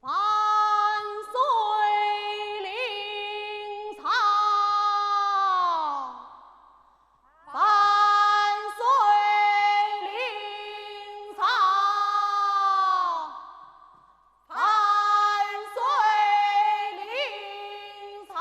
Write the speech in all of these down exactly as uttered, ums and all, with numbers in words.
万岁临朝，万岁临朝，万岁临朝。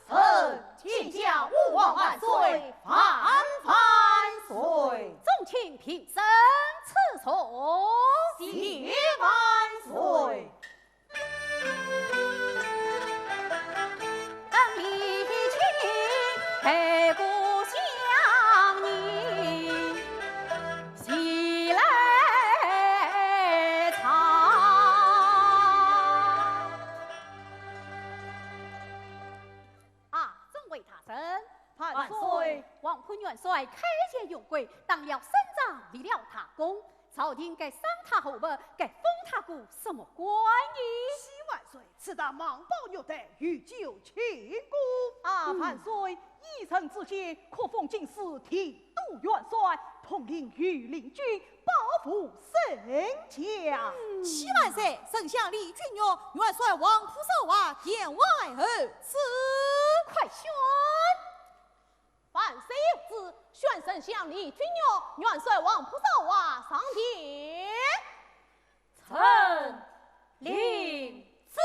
臣见驾，吾皇万岁，万万岁！众卿平身，赐座。谢万岁。 啊，众位大臣，万岁！王潘元帅开前用贵，当了省长，立了大功，朝廷该赏他厚禄，该封他个什么官呢？启万岁，此打孟宝玉的御酒庆功。啊，嗯。万岁，依臣之见，可封进士、提督、元帅、统领御林军，保护圣驾。启万岁，丞相李君玉、元帅王普少华前来候旨。快宣！万岁有旨，宣丞相李君玉、元帅王普少华上殿。臣领旨。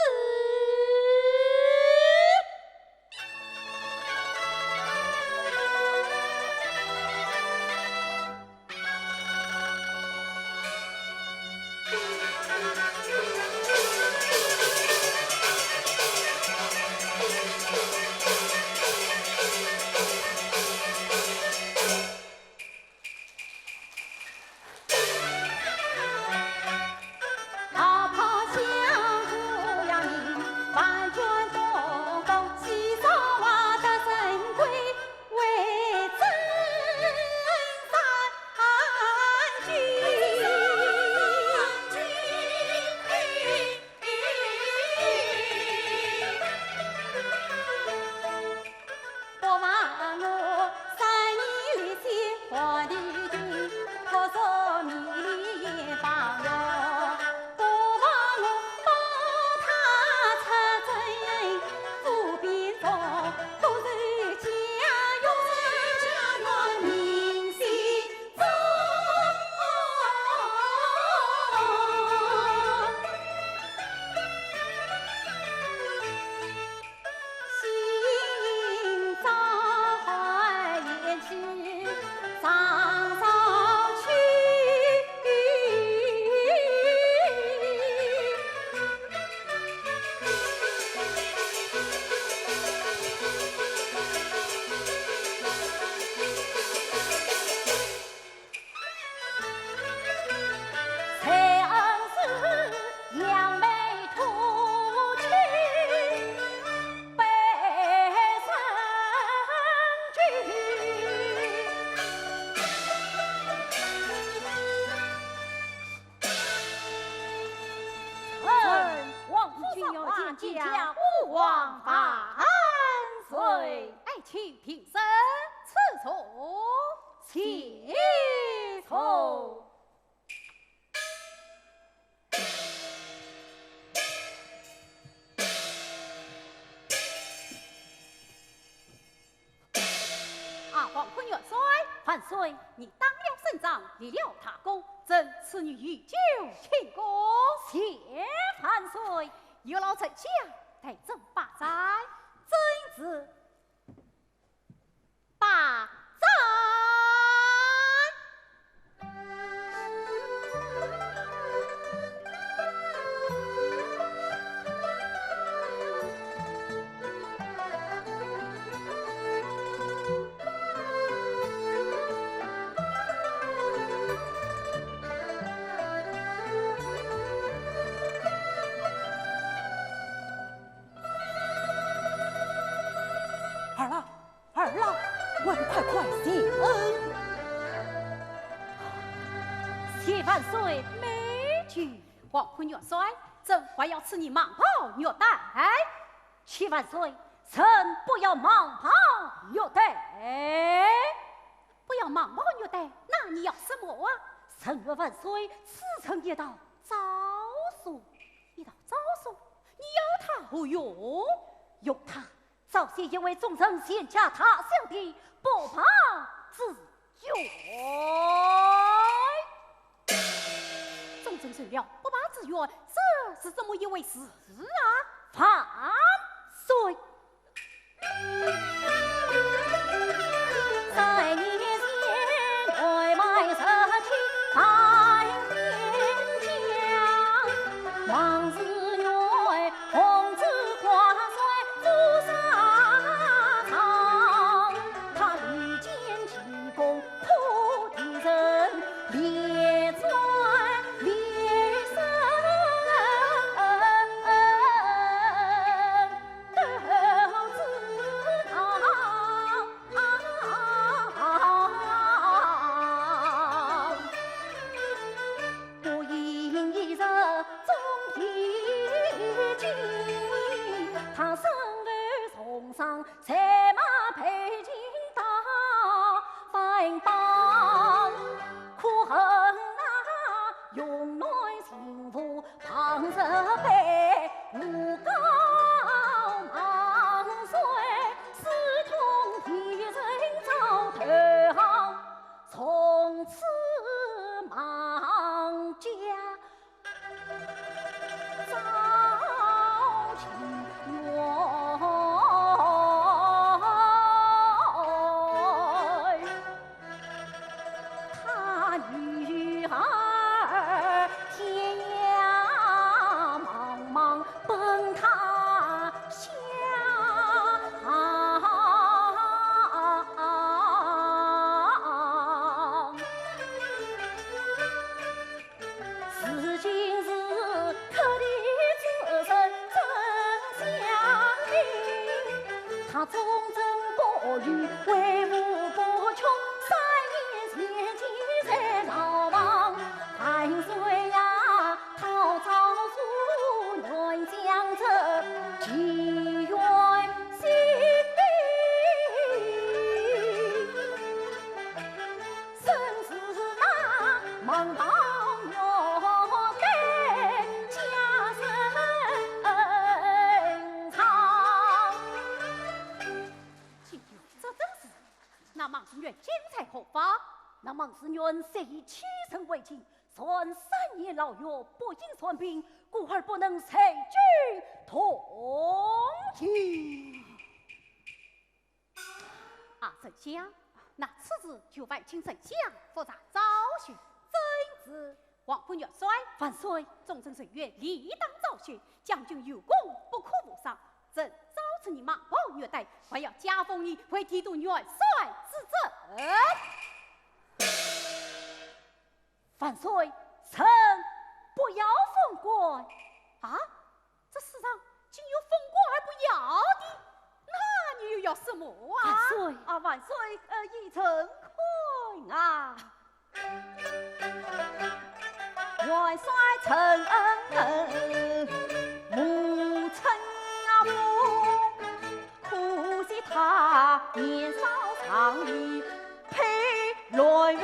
臣王君玉见驾，吾皇万岁。爱卿平身，赐座。谢座。 啊，王坤元帅。万岁。你打了胜仗，立了大功，朕赐你御酒庆功。谢万岁。有劳丞相代朕把盏。遵旨。把盏。 二郎，二郎，快快快谢恩！谢万岁美酒。王坤元帅，朕还要赐你蟒袍玉带。谢万岁，臣不要蟒袍玉带。不要蟒袍玉带，那你要什么啊？承蒙万岁赐臣一道诏书。一道诏书？你要它何用？用它 昭雪一为忠臣，前家他乡的不败之冤。忠臣受了不败之冤，这是怎么一回事啊？万岁！状元虽以欺人为禁， 三年牢狱，不应算平，故而不能随君同行。啊，丞相，那此事就烦请丞相复查昭雪。遵旨。王官元帅，万岁。众人申冤，理当昭雪，将军有功不可无赏。朕昭赐你蟒袍玉带，还要加封你为提督元帅之职。 万岁，臣不要封官。啊，这世上竟有封官而不要的，那你又要什么啊？万岁。啊，万岁，呃，依朕看啊。元帅臣恩，母亲啊母，可惜他年少尚幼，配乱文，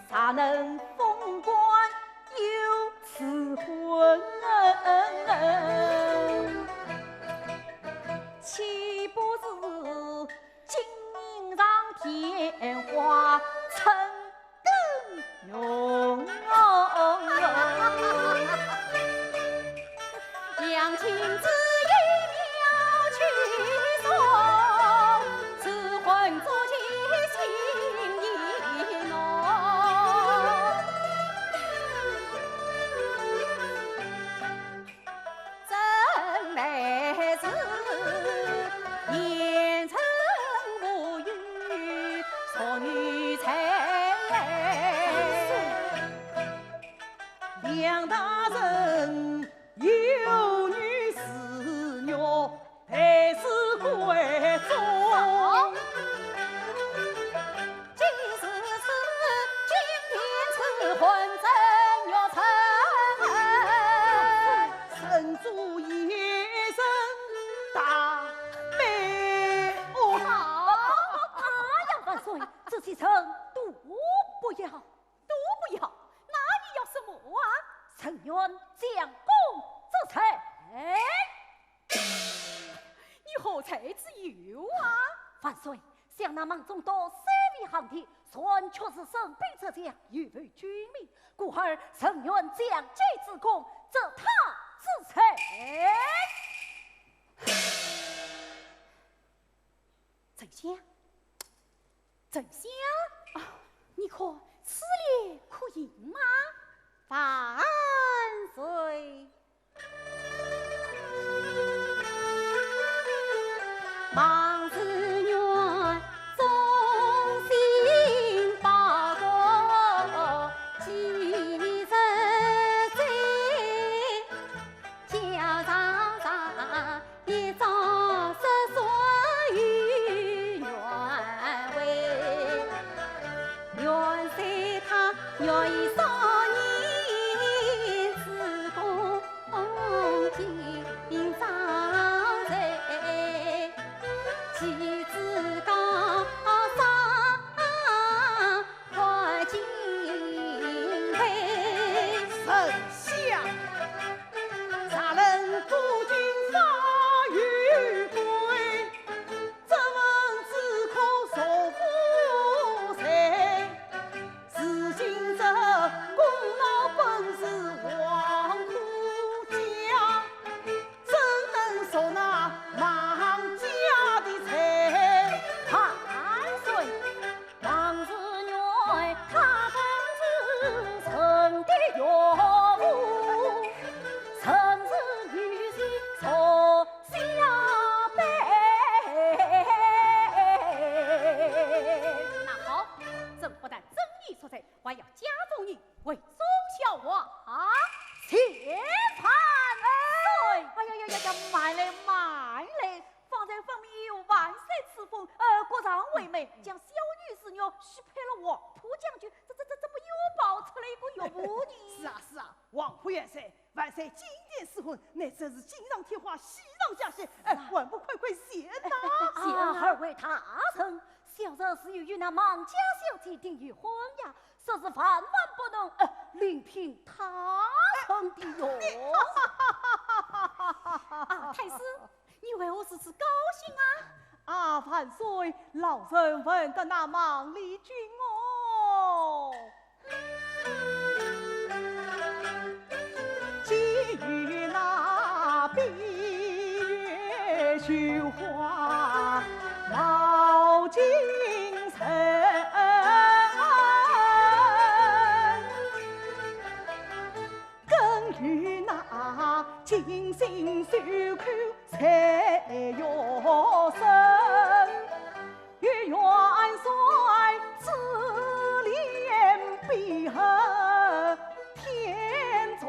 啥能封官又赐婚？岂不是锦上添花，春登荣？哎呀，万岁，这些人都不要。都不要？那你要什么啊？臣愿将功折罪。 你何罪之有啊？万岁，想那邙中道三位行弟，全却是神兵之将，有违军命，故而臣愿将计之功，折他之罪。丞相，丞相，啊，你看此联可应吗？万岁。 丞相，万岁。 那好，朕不但准你赦罪，还要加封你为忠孝王。谢万岁！哎呀呀呀呀，慢来，慢来！ 方才分明有万岁赐封，呃，国丈为媒，将小女之女许配了黄埔将军，这这这怎么又跑出来一个岳父呢？是啊是啊，黄埔元帅，万岁金殿赐婚，乃真是锦上添花，喜上加喜，哎，还不快快谢呐？谢啊，二位大人，小侄自幼与那邙家小姐订有婚约，说是万万不能，呃，另聘他人的哟。啊，太师， 你为何如此高兴啊？啊，万岁，老臣闻得那邙丽君哦。哦。寄予那闭月羞花冒金城，更与那金星守口 在月升，与元帅珠联璧合天作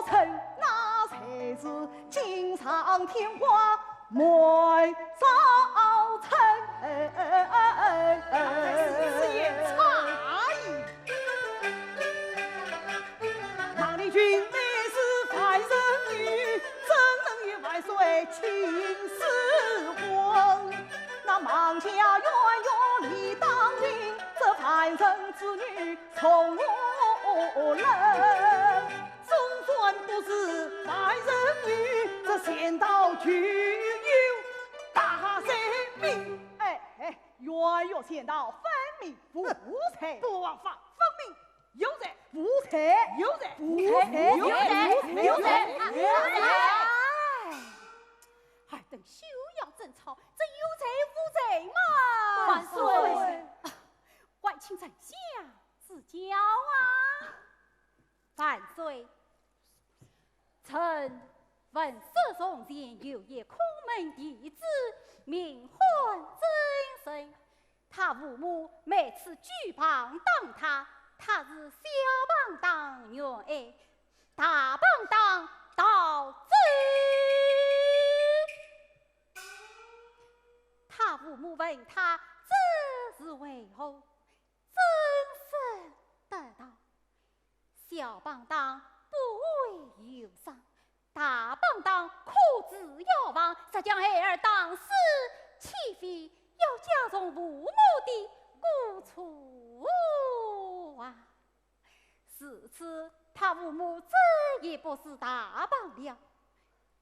证，那才是锦上添花，满招春。此言差矣。 孟丽君乃是凡人女，怎能与万岁亲私婚？那孟家冤冤理当明，这凡人之女从何来？纵然不是凡人女，这仙道俱有大罪名。哎，哎，冤冤仙道分明无罪。不枉法。分明 有罪，无罪，有罪，无罪，有罪，有罪，有罪。哎，尔等休要争吵，这有罪无罪嘛？万岁！啊，万卿丞相指教啊！万岁， 臣闻说从前有一空门弟子，名唤曾参。他父母每次举棒打他，他是小棒打原挨，大棒打逃走。他父母问他这是为何，曾参答道： 小棒打不会有伤，大棒打可治要亡，若将孩儿打死，岂非要加重父母的过错啊？如此，他父母再也不使大棒了。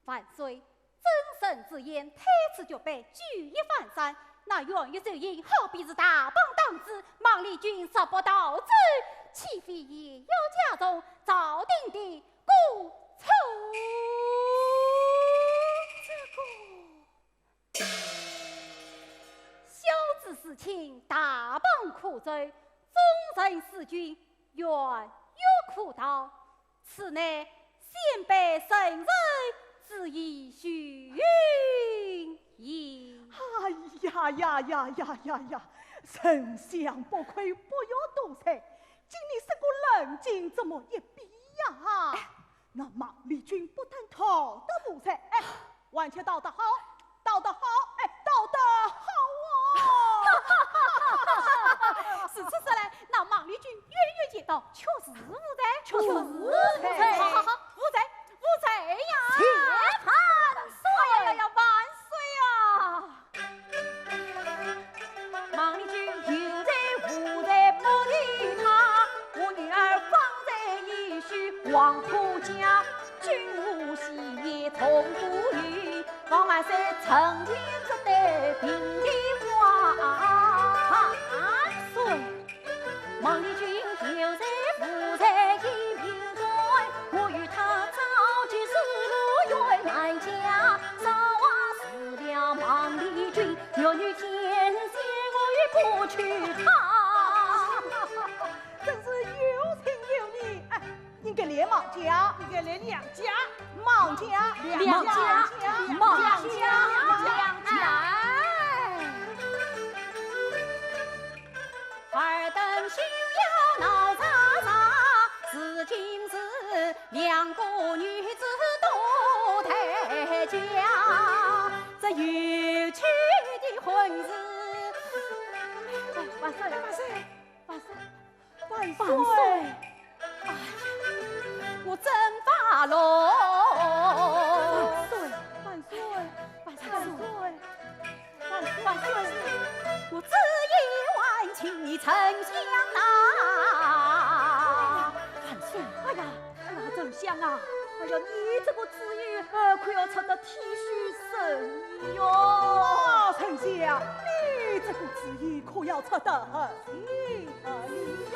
万岁，曾参之言，推此绝壁，举一反三。那袁绍之言，好比是大棒打子，孟丽君若不逃走，岂非也要加重朝廷的过错？这个，小子是轻，大棒可追，忠臣事君，冤冤可逃。 此乃先辈圣人之遗训也。哎呀呀呀呀呀呀！丞相不愧不学多才，竟然是个冷静这么一比呀！哎，那孟丽君不但逃得无罪，哎， 完全逃得好，逃得好，哎，逃得好哦！如此说来，那孟丽君冤冤全逃，确实无罪，确实无罪。好好好，无罪，无罪呀！万岁！哎呀呀呀，万岁呀！孟丽君有罪无罪不理他，我女儿方才已许王婆家， 君无戏言从不语，望万岁成全这对并蒂花。万岁！孟丽君有罪无罪一并断，我与她早就思路远难家，造化死了孟丽君，有女天仙我也不娶她。真是有情有义，哎， 应该连孟家，应该连两家，孟家、梁家、梁家、梁家、梁家。哎。尔等休要闹喳喳，如今是两个女子多待嫁，这有趣的婚事。哎，万岁，万岁，万岁。 万岁！哎呀，我真发怒！万岁！万岁！万岁！万岁！万岁！我只一万请丞相呐！万岁！哎呀，哎呀，丞相啊！哎呀，你这个主意，呃，可要出得体恤人意哟。哦，丞相，你这个主意可要出得合情合理呀。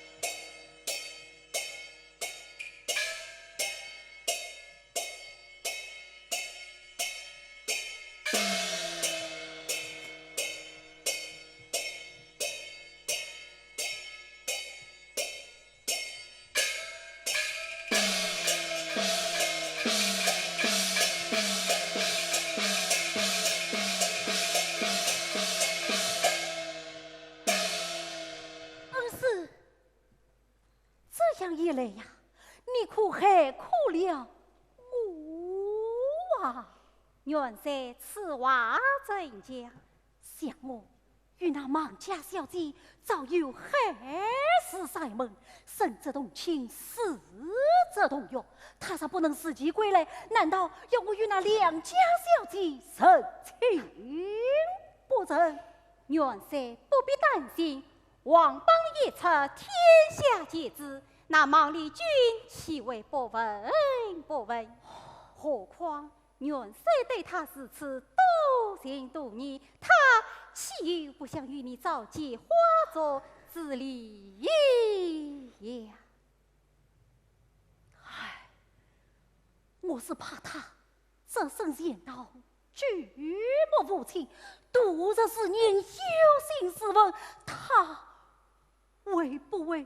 相爷来呀，你可害苦了我啊！元帅，此话怎讲？想我与那孟家小姐早有海誓山盟，生则同亲，死则同穴。她若不能自己归来，难道要我与那两家小姐成亲不成？元帅不必担心，王榜一出，天下皆知，那孟丽君岂会不闻不问？何况元帅对她如此多情多义，她岂有不想与你早结花烛之理呀？唉，我是怕她只身前逃，举目无亲，度日如年，忧心如焚，她会不会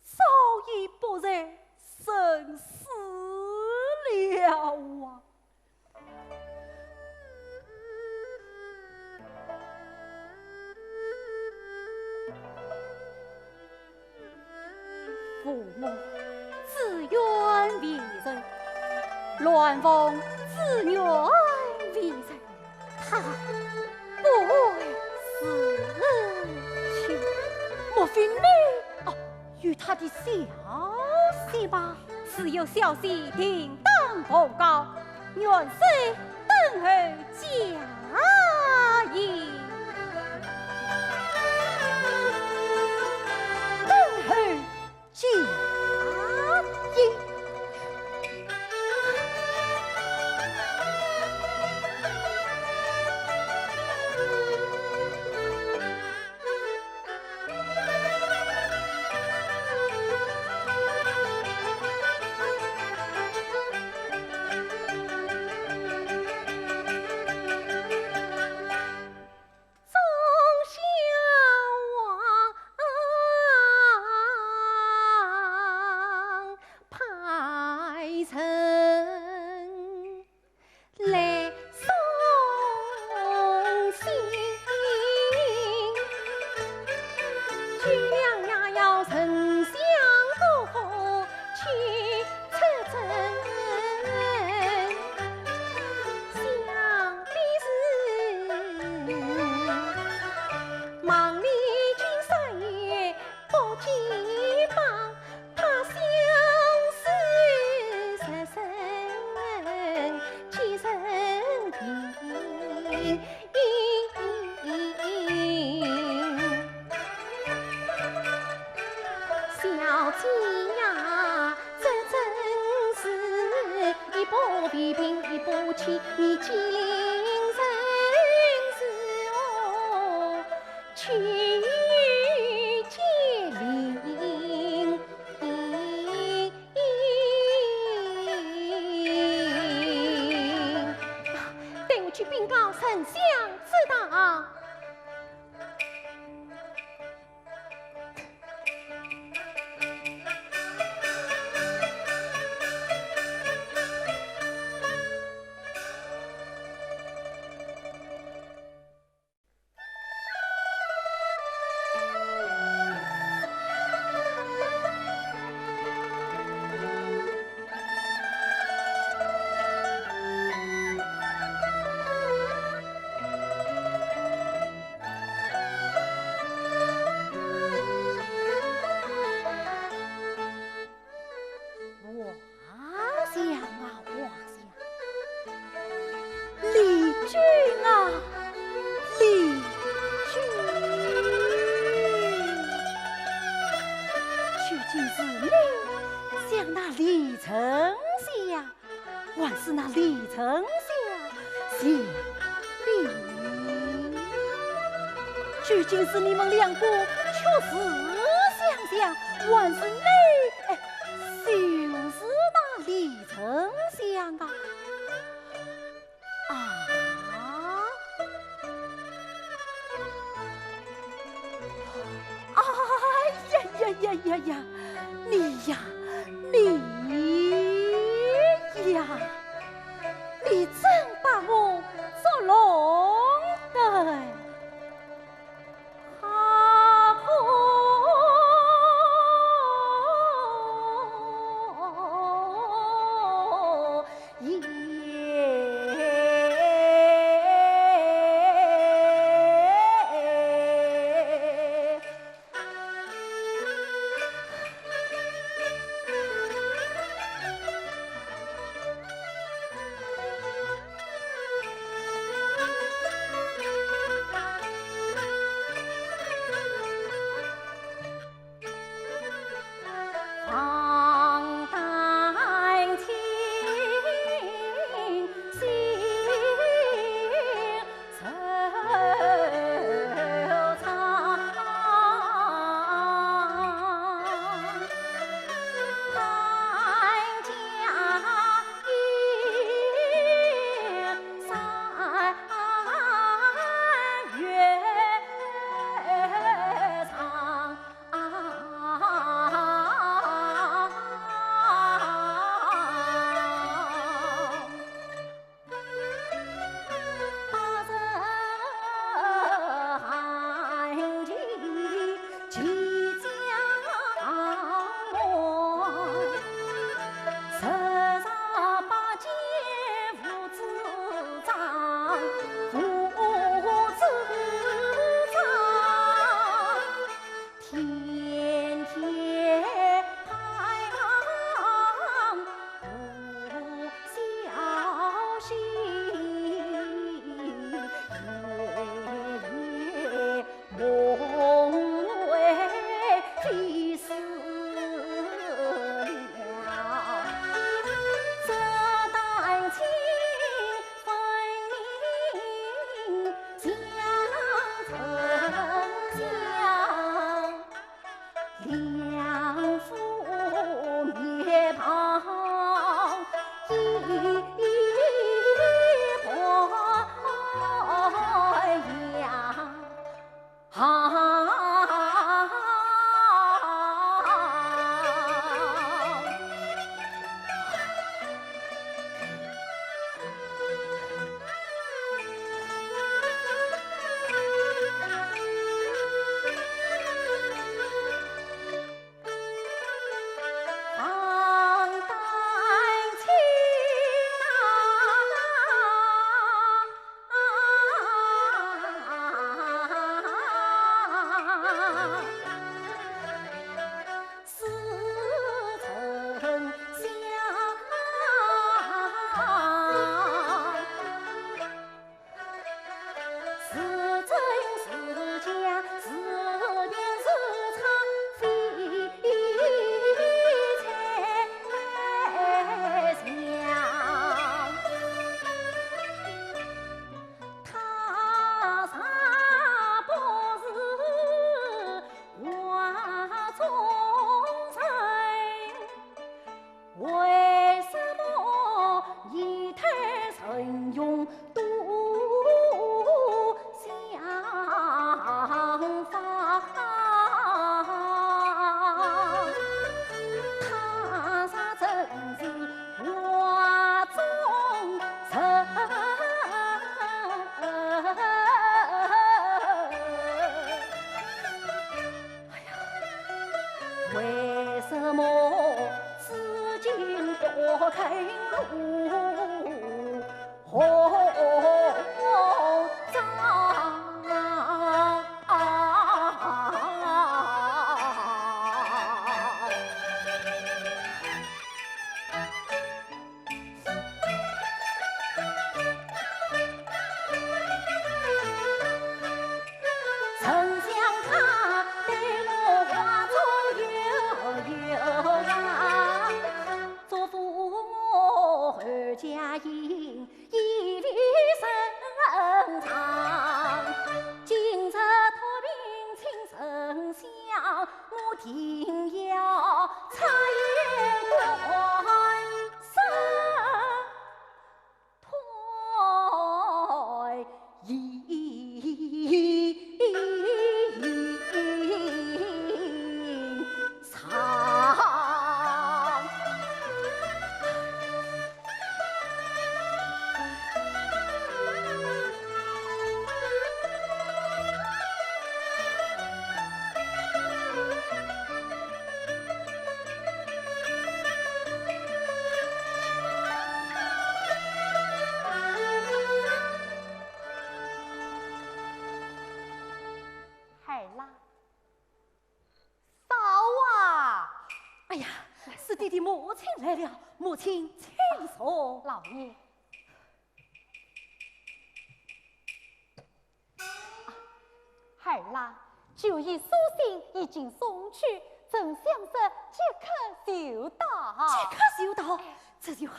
早已不在人世了啊？父母之冤为仇，鸾凤之冤为仇，她不会死去。莫非你……哦，与她的小姐吧。自有小姐定当奉告，元帅等候佳音。等候佳音。带我去禀告丞相知道。皇上啊，皇上！丽君啊，丽君！究竟是你想那李丞相，还是那李丞相想你？究竟是你们两个却似曾相识，还是你，哎，就是那李丞相啊？啊？哎呀呀呀呀呀！你呀，你呀，你真把我捉弄得好苦孩儿啦，嫂啊！哎呀，是爹爹母亲来了，母亲请坐。老爷。孩儿啦，酒与书信已经送去，朕想着即刻就到。即刻就到，这就好，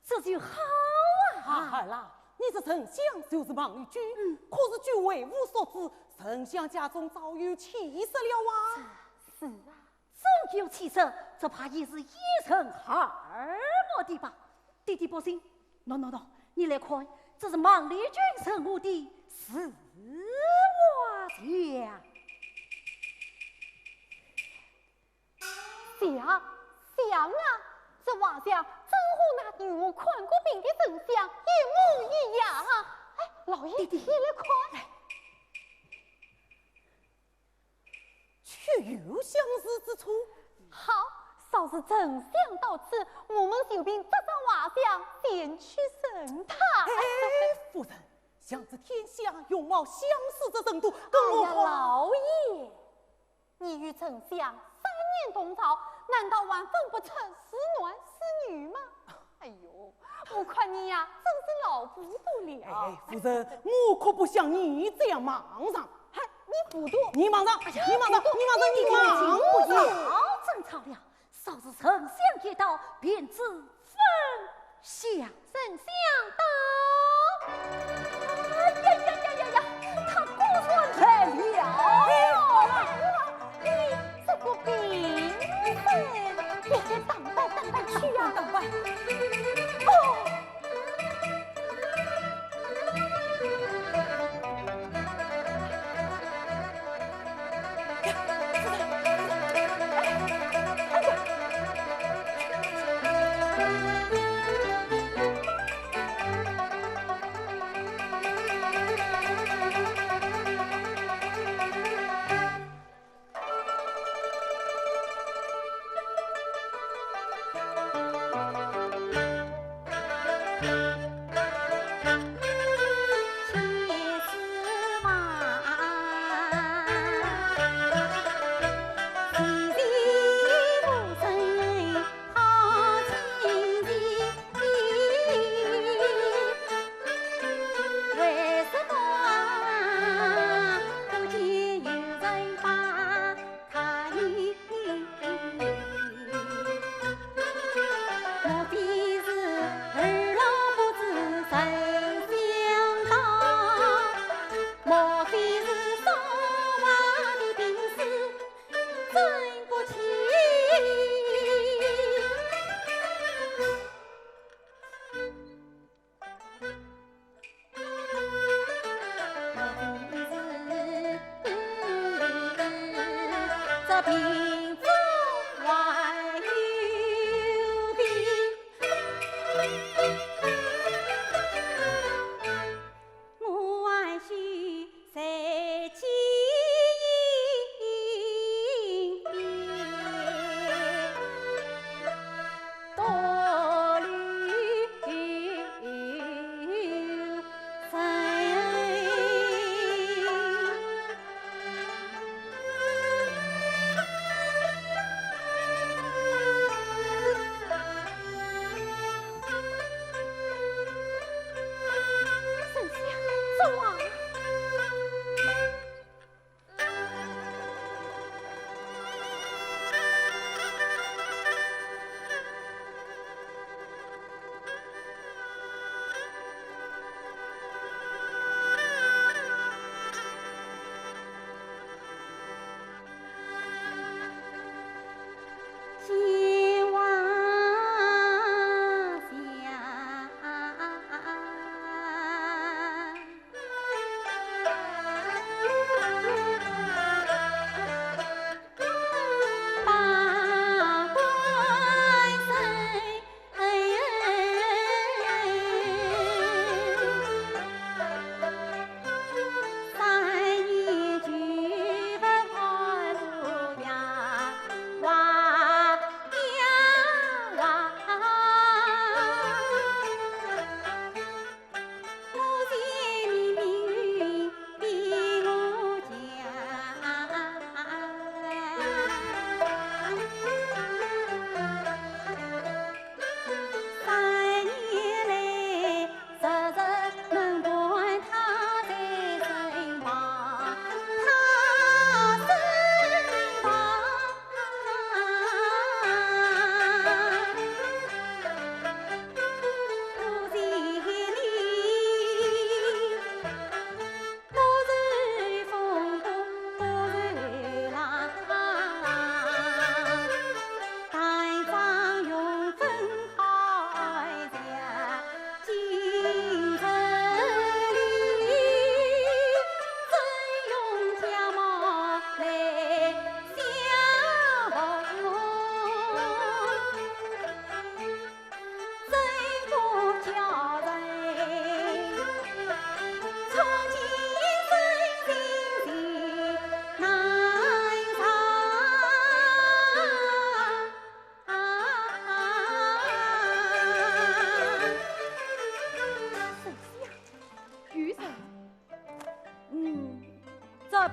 这就好啊！啊，儿啦，你说丞相就是孟丽君，嗯。可是据为父所知，丞相家中早有妻室了啊。是啊，终有妻室，只怕也是一人耳目的吧。爹爹不信，喏喏喏，你来看，这是孟丽君生下的自画像。 像，像啊，这画像真和那与我看过病的丞相一模一样啊！哎，老爷，爹爹。你来看。确有相似之处。好，稍时丞相到此，我们就凭这张画像前去审他。哎，夫人，像这天下容貌相似之人都，更何哎呀，况老爷， 你与丞相三年同朝，难道还分不出是男是女吗？哎呦，我看你呀，真是老糊涂了。哎，夫人，我可不像你这样莽撞。嗨，你糊涂。你莽撞，哎呀，你莽撞，糊涂，你莽撞，你莽撞。不要争吵了，稍时丞相一到，便知分晓。丞相到。哎呀呀呀呀呀，他果然来了。哎，好了，好了，你这个病人，快点打扮打扮去啊。打扮。哦。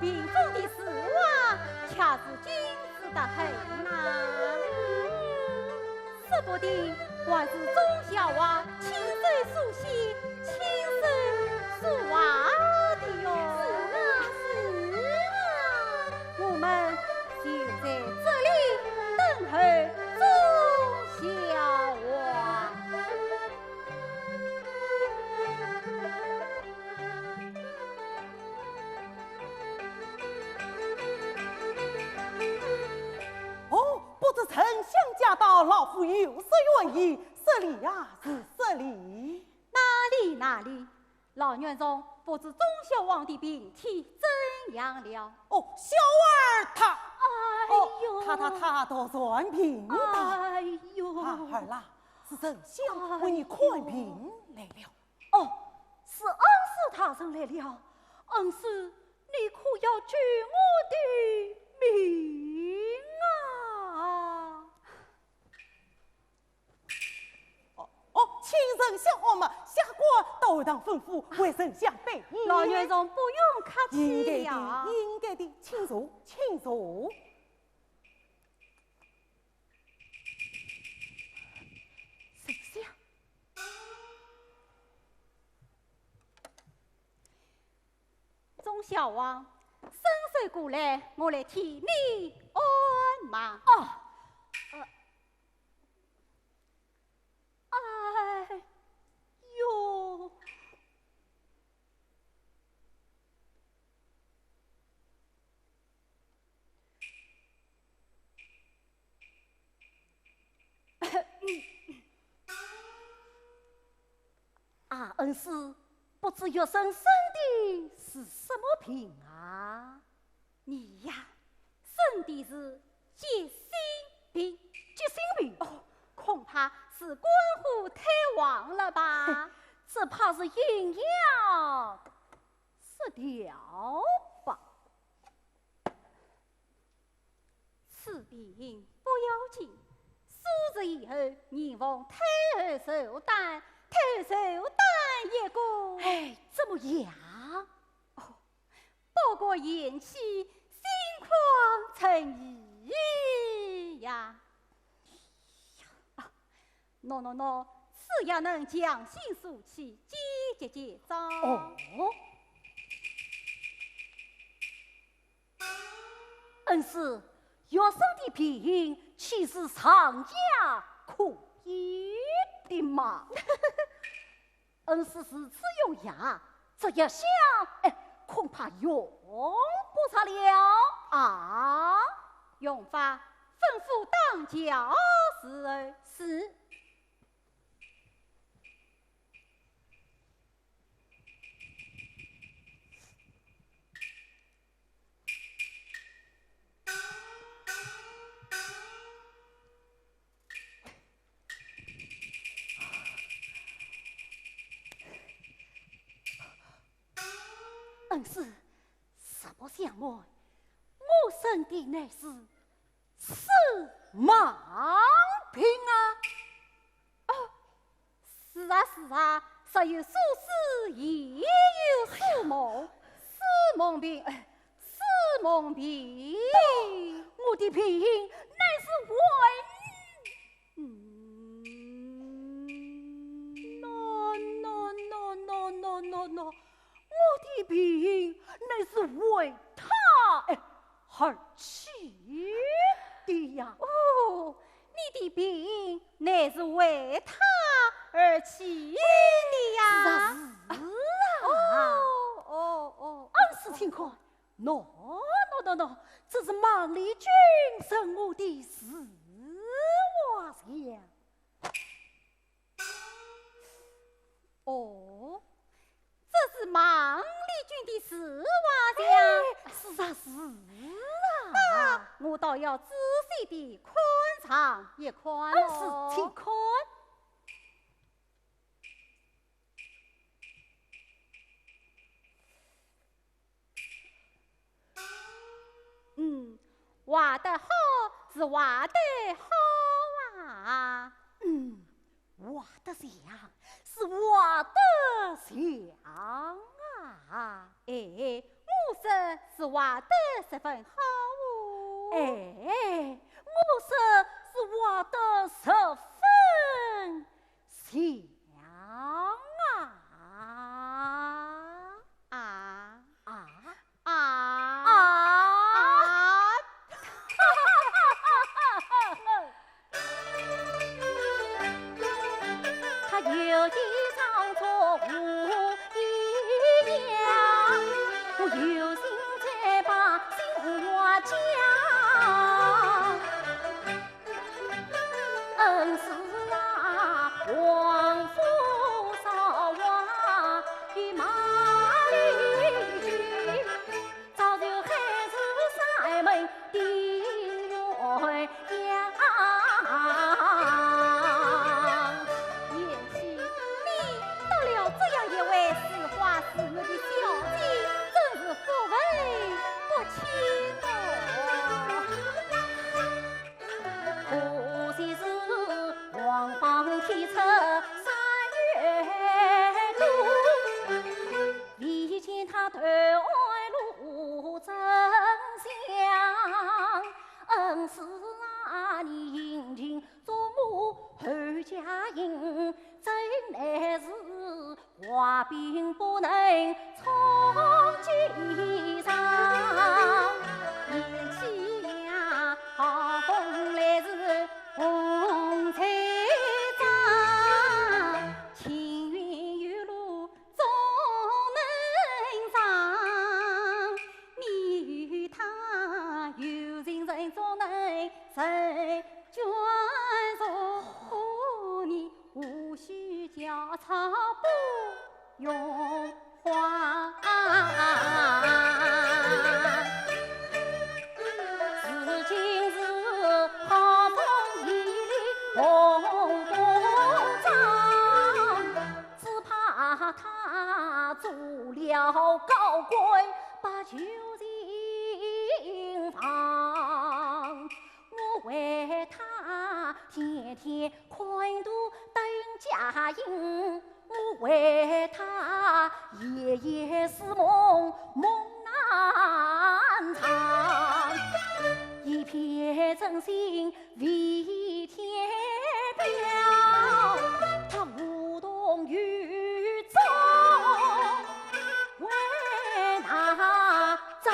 屏风的字画，却是精致得很呐。说不定还是忠孝王亲手书写、亲手书画的哟。是啊，是啊。我们就在这里等候忠孝王。 哦，不知丞相驾到，老夫有失远迎，失礼呀，是失礼。哪里哪里，老元帅不知忠孝王的病体怎样了？哦，小儿他，哎呦，哦，他他他倒全病的。哎呦，啊，儿啦，是丞相为你看病来了。 哦，是恩师大人来了。恩师，你可要救我的命啊！哦哦，请丞相安排，下官到后堂吩咐，为丞相备宴。老元帅不用客气呀。应该的，应该的，请坐，请坐。丞相。 忠孝王，伸手过来，我来替你按脉。哦，呃，哎呦， 啊，恩师，不知学生生的是什么病啊？你呀，生的是急性病。急性病？哦，恐怕是肝火太旺了吧？这怕是营养失调吧。 此病不要紧，数日以后，你奉太后寿诞，太后寿诞一过。哎，怎么样？哦，不过延期，心旷神怡呀。啊，喏喏喏，此药能强心舒气，解结结燥。哦。 恩师，学生的病岂是上药可医的嘛？恩师如此用药，这药效，哎，恐怕用不着了啊！用法吩咐当家伺候。是。 恩师，实不相瞒，我生的乃是 是盲病啊？哦，是啊，是啊，时有所思，夜有所梦，是盲病，哎，是盲病。我的病乃是为……嗯，喏，喏，喏，喏，喏，喏，喏，我的病乃是为他，哎， 而起的呀。哦，你的病乃是为他而起的呀。是啊，是啊。哦，哦，哦。恩师请看，喏，喏，喏，喏，这是孟丽君赠我的字画像。 哦，这是孟丽君的字画像。哎，是啊，是啊。那我倒要仔细地看上一看哦。恩师，请看。 嗯，画得好是画得好啊。嗯，画得像是画得像啊。哎，我说是画十分好哦。哎，我说是画得十分像啊。啊？啊？啊？啊？啊？他有意装作无意呀，我有心才把心话讲。恩师啊，王府少啊，与马丽君，早就还是山门的鸳鸯。贤妻，你得了这样一位似花似玉的小姐，真是福分不浅哦。可惜是王房天出三月多，未见他投爱陆正香。恩师啊，你殷勤做我后嫁人，怎奈是 画饼不能充饥肠。贤妻呀，好风来时风吹张，青云有路总能上。你与他有情人总能成眷属，你 无需家财不用还。如今是好风一里红不张，只怕他做了高官把旧情忘。 我为他天天看图等佳音，我为他夜夜思梦梦难长。一片真心为天表，他无动于衷，为哪 张。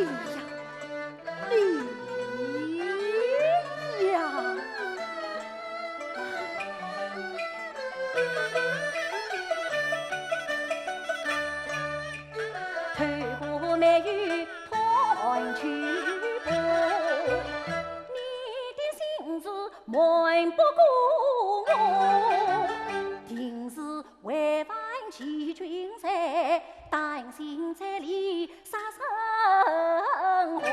呀，你呀。透过眉宇看秋波，你的心事瞒不过我，定是为万千军财，担心在里杀生祸。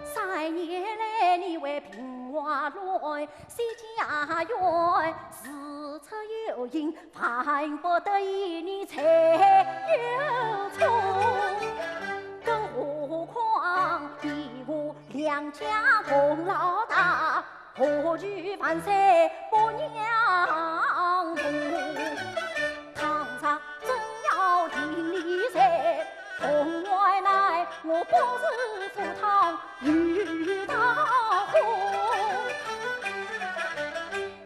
三年来你为平淮乱， 谢家园，事出有因，万不得已你才有错。更何况你我两家功劳大，何须万岁不让步？倘若真要定你罪，同案来我不是赴汤 与大火。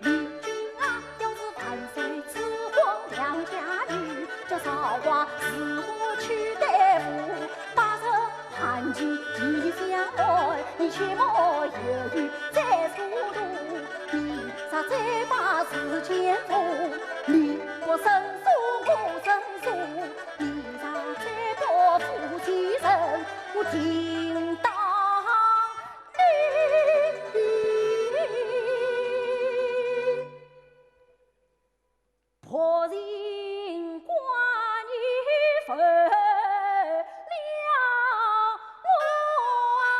你今啊，要是万岁赐封两家女，这韶华如何去对付？八十寒气即将来，你切莫犹豫再出路。你若再把事情做，你不胜诉，我胜诉。 你若再不负其人，我定当你薄情寡义，负了我啊！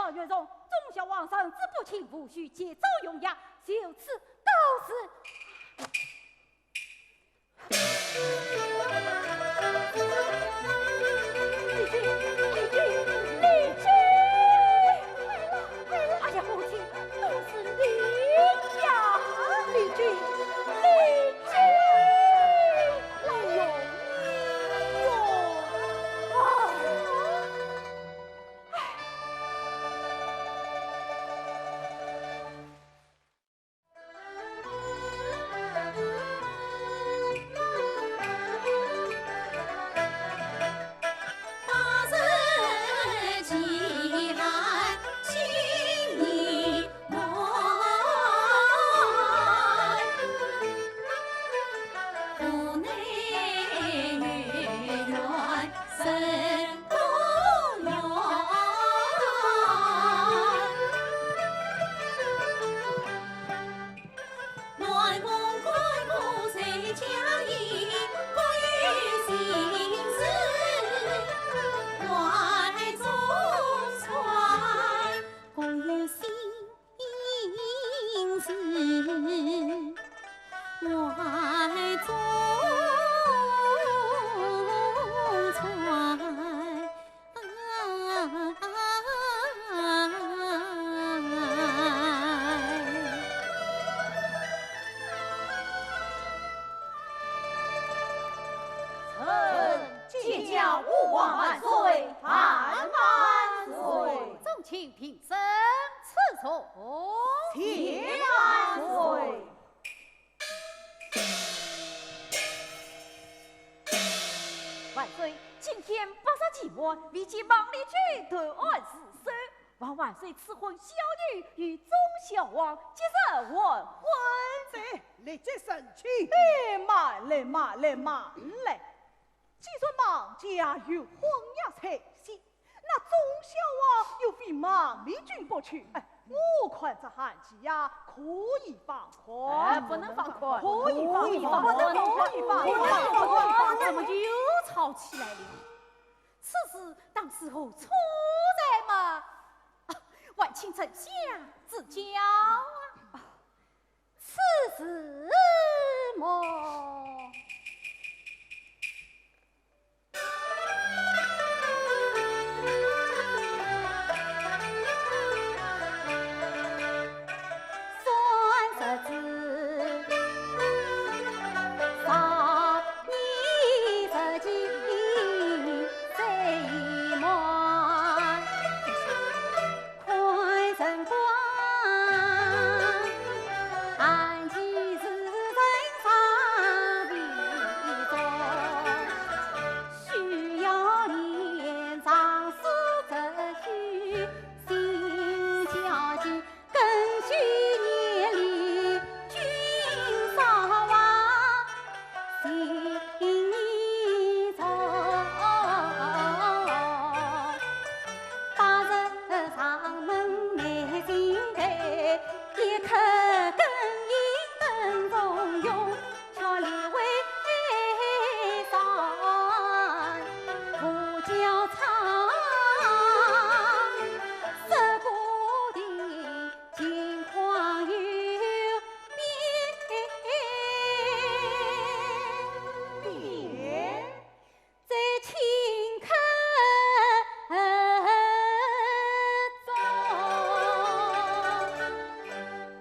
赵元荣，忠孝王上旨不轻，务须节奏用雅，就此告辞。丽君，丽君，丽君！哎呀，母亲，都是你呀！丽君，丽君！哎呦，哎呦！啊！ 臣见驾，吾皇万岁，万万岁！众卿平身，赐座。谢万岁。 万岁，今天百日期满，未见孟丽君投案自首，望万岁赐婚小女与忠孝王，即日完婚。这，立即成亲。哎，慢来，慢来，慢来！既然孟家有婚约在先， 那忠孝王又非孟丽君不娶，哎，我看这案期呀，可以放宽。哎，不能放宽，可以放宽，可以放宽，可以放宽，可以放宽。怎么又吵起来了？此事当时候错在嘛？啊，晚清丞相指教啊。啊，此事么，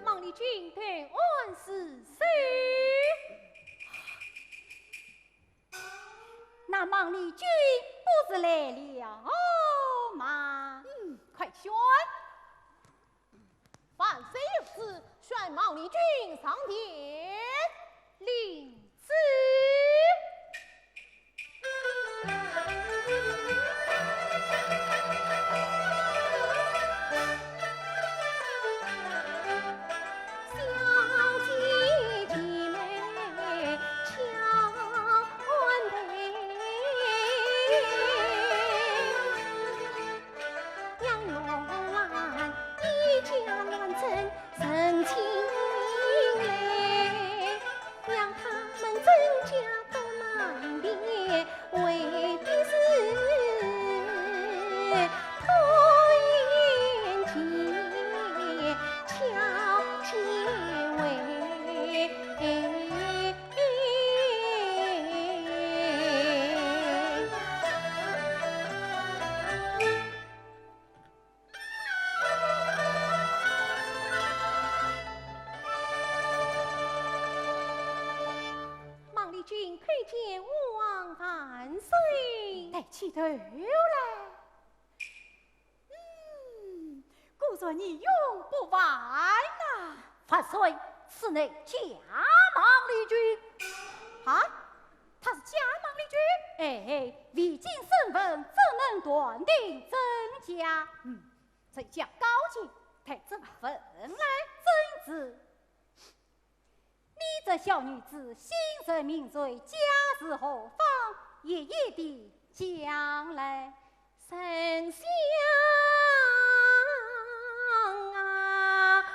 孟丽君投案自首。 那孟丽君不是来了吗？嗯，快宣。万岁有旨，宣孟丽君上殿。领旨。头来。嗯，果然你用不完呐。万岁，此乃家mang丽君。啊？她是家mang丽君？哎，未经审问，怎能断定真假？嗯，这叫高见，待朕问来。真是。 你这小女子，姓甚名谁，家住何方，一一地讲来。丞相啊，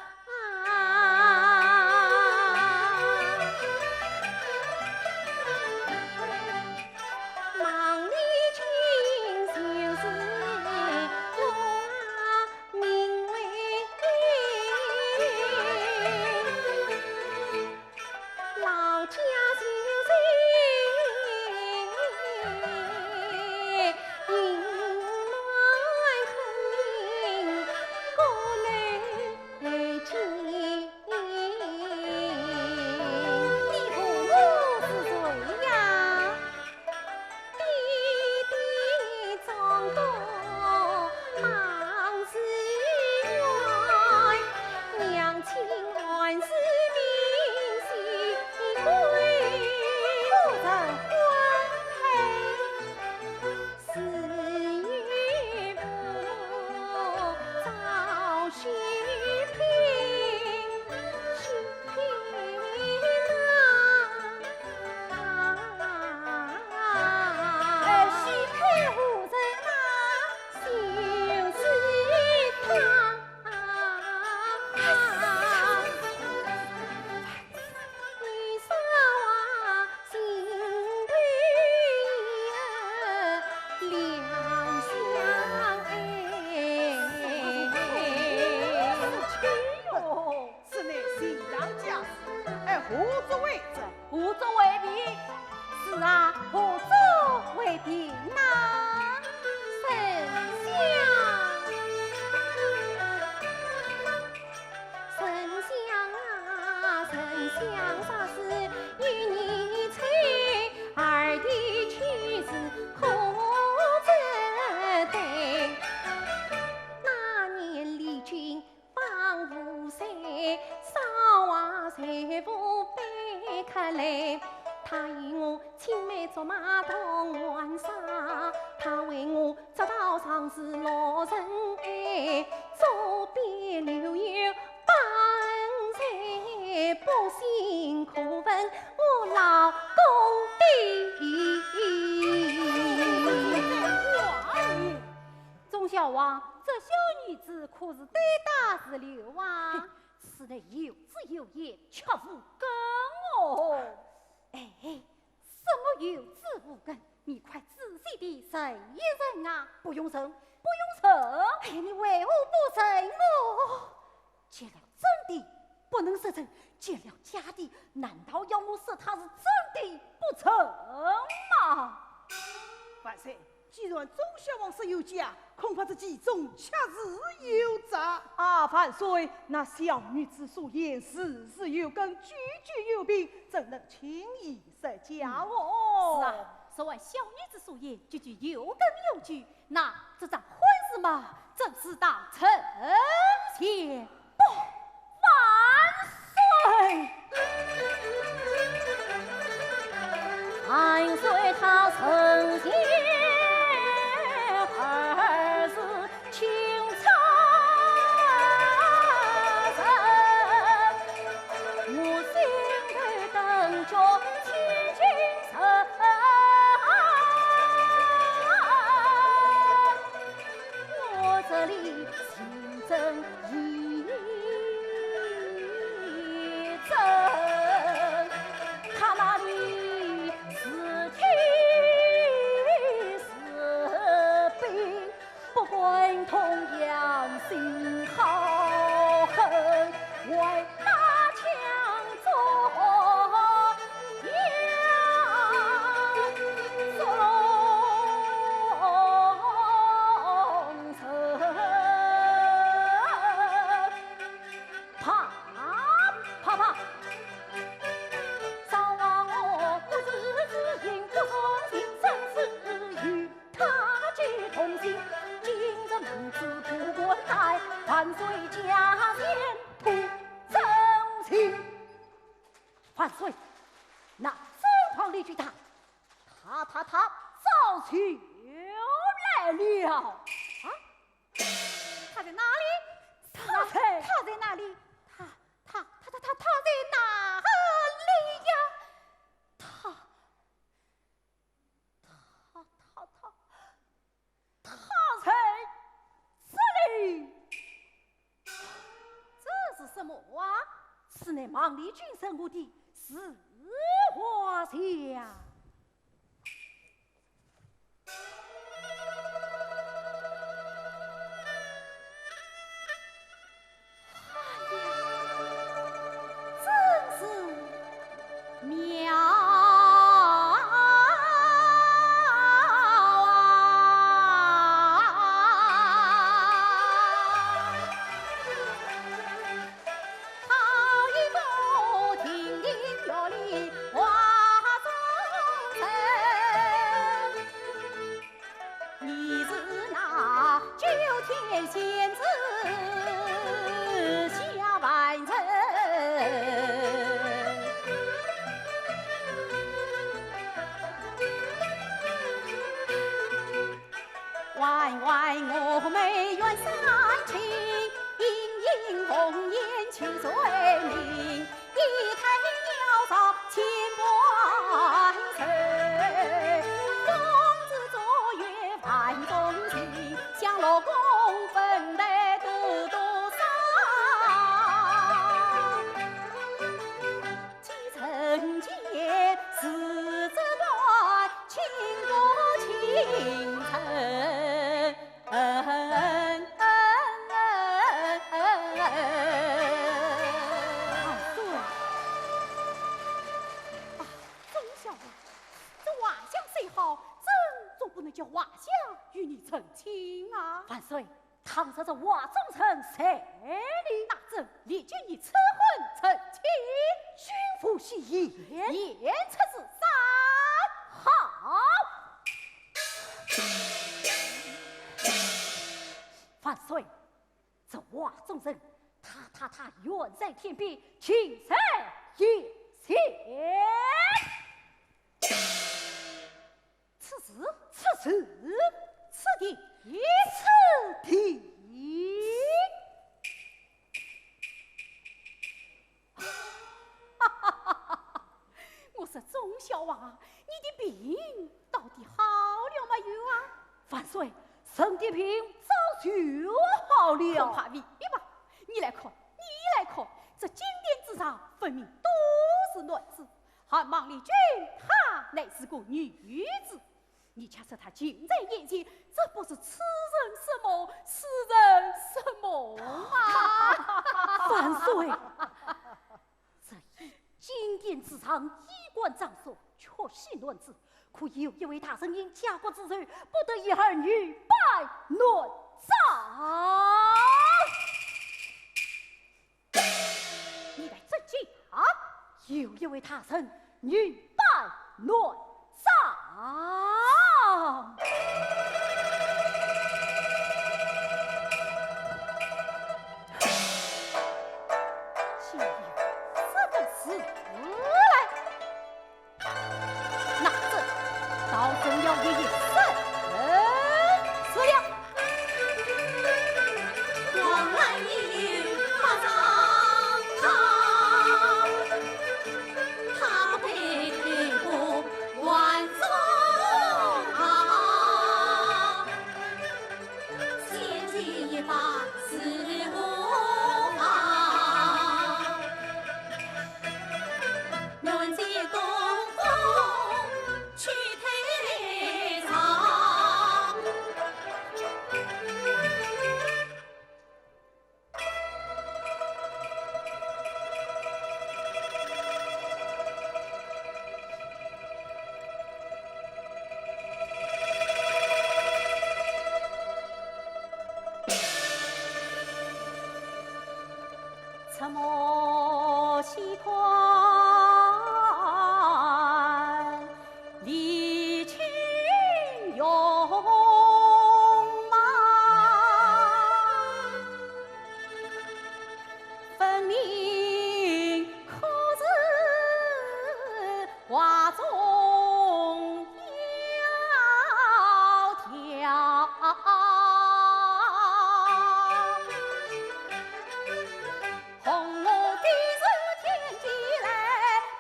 哎哟，此乃秦唐家事，哎，何足为这？何足为凭？是啊，何足为凭呐？丞相。 丞相啊，丞相，啥事与你催？儿的去世可知对？那年丽君方五岁，韶华随风飞客来。她与我青梅竹马同玩耍，她为我 直到长逝落尘埃，左边留有八痕在，不信可问我老公的。忠孝王，这小女子可是胆大如刘啊？此乃有子有言，却无根哦。哎， 什么有子无根？你快仔细地认一认啊！不用认，不用认。哎，你为何不认哦？见了真的不能说真，见了假的，难道要我说他是真的不成吗？万岁，既然忠孝王说有假，恐怕这其中确实有诈。啊，万岁，那小女子所言事事有根，句句有凭，怎能轻易 说假哦。是啊，若按小女子所言，句句有根有据，那这桩婚事嘛，正是当成全不。万岁！万岁，他成全儿子 情长人，我心头等着千金人。我这里情真万岁驾前途征亲。万岁，那正黄鹂鹫他，他他他早就来了。啊？他在哪里？他在，他在哪里？他他他他他他在哪里呀？他他他他他在这里。这是什么啊？此乃孟丽君赠我的书画像。哎呀，真是妙啊！好一个亭亭玉立画中人。 你是那九天仙子下凡尘，弯弯蛾眉远山青，隐隐烽烟秋水明。 一台鸟巢千般愁，公子左右万众情，想老公分担多多伤。几人间事只短，情多情深。 万岁！啊，忠孝啊，这画像虽好，朕总不能叫画像与你成亲啊。万岁，倘若这画中人在理，那朕立即与赐婚成亲。君父喜言，言出如山。好。 万岁，这画中人，他他他远在天边，近在眼前。此时，此时，此地，此地。 我说忠孝啊，你的病到底好了没有啊？万岁，臣的病早就好了。恐怕未必吧。你来看，你来看，这金殿之上分明都是男子，而孟丽君她乃是个女子。 你且说他近在眼前，这不是痴人说梦，痴人说梦啊！万岁，这一金殿之上，衣冠张首，确系男子，可有一位大人因家国之仇，不得与儿女拜鸾床？你待怎讲？有一位大人，女扮男装。竟有这个事来。 那这倒真要一一审问了。王安石马上到，他不配配不还忠孝。 先去一把是何妨？南极东风去退潮。兵可是画中窈窕。红楼飞入天际来，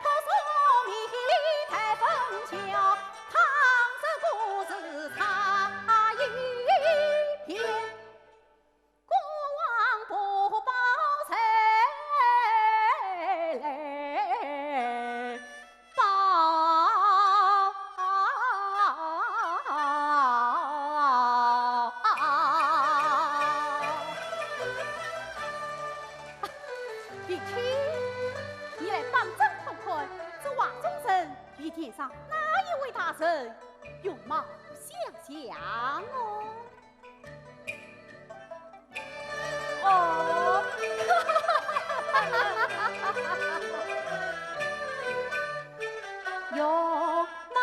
扑朔迷离太粉桥，倘若故事差一点， 孤王不报谁来报？林卿，你来当真看看，这画中人与殿上哪一位大人容貌相像哦？ 哦，容貌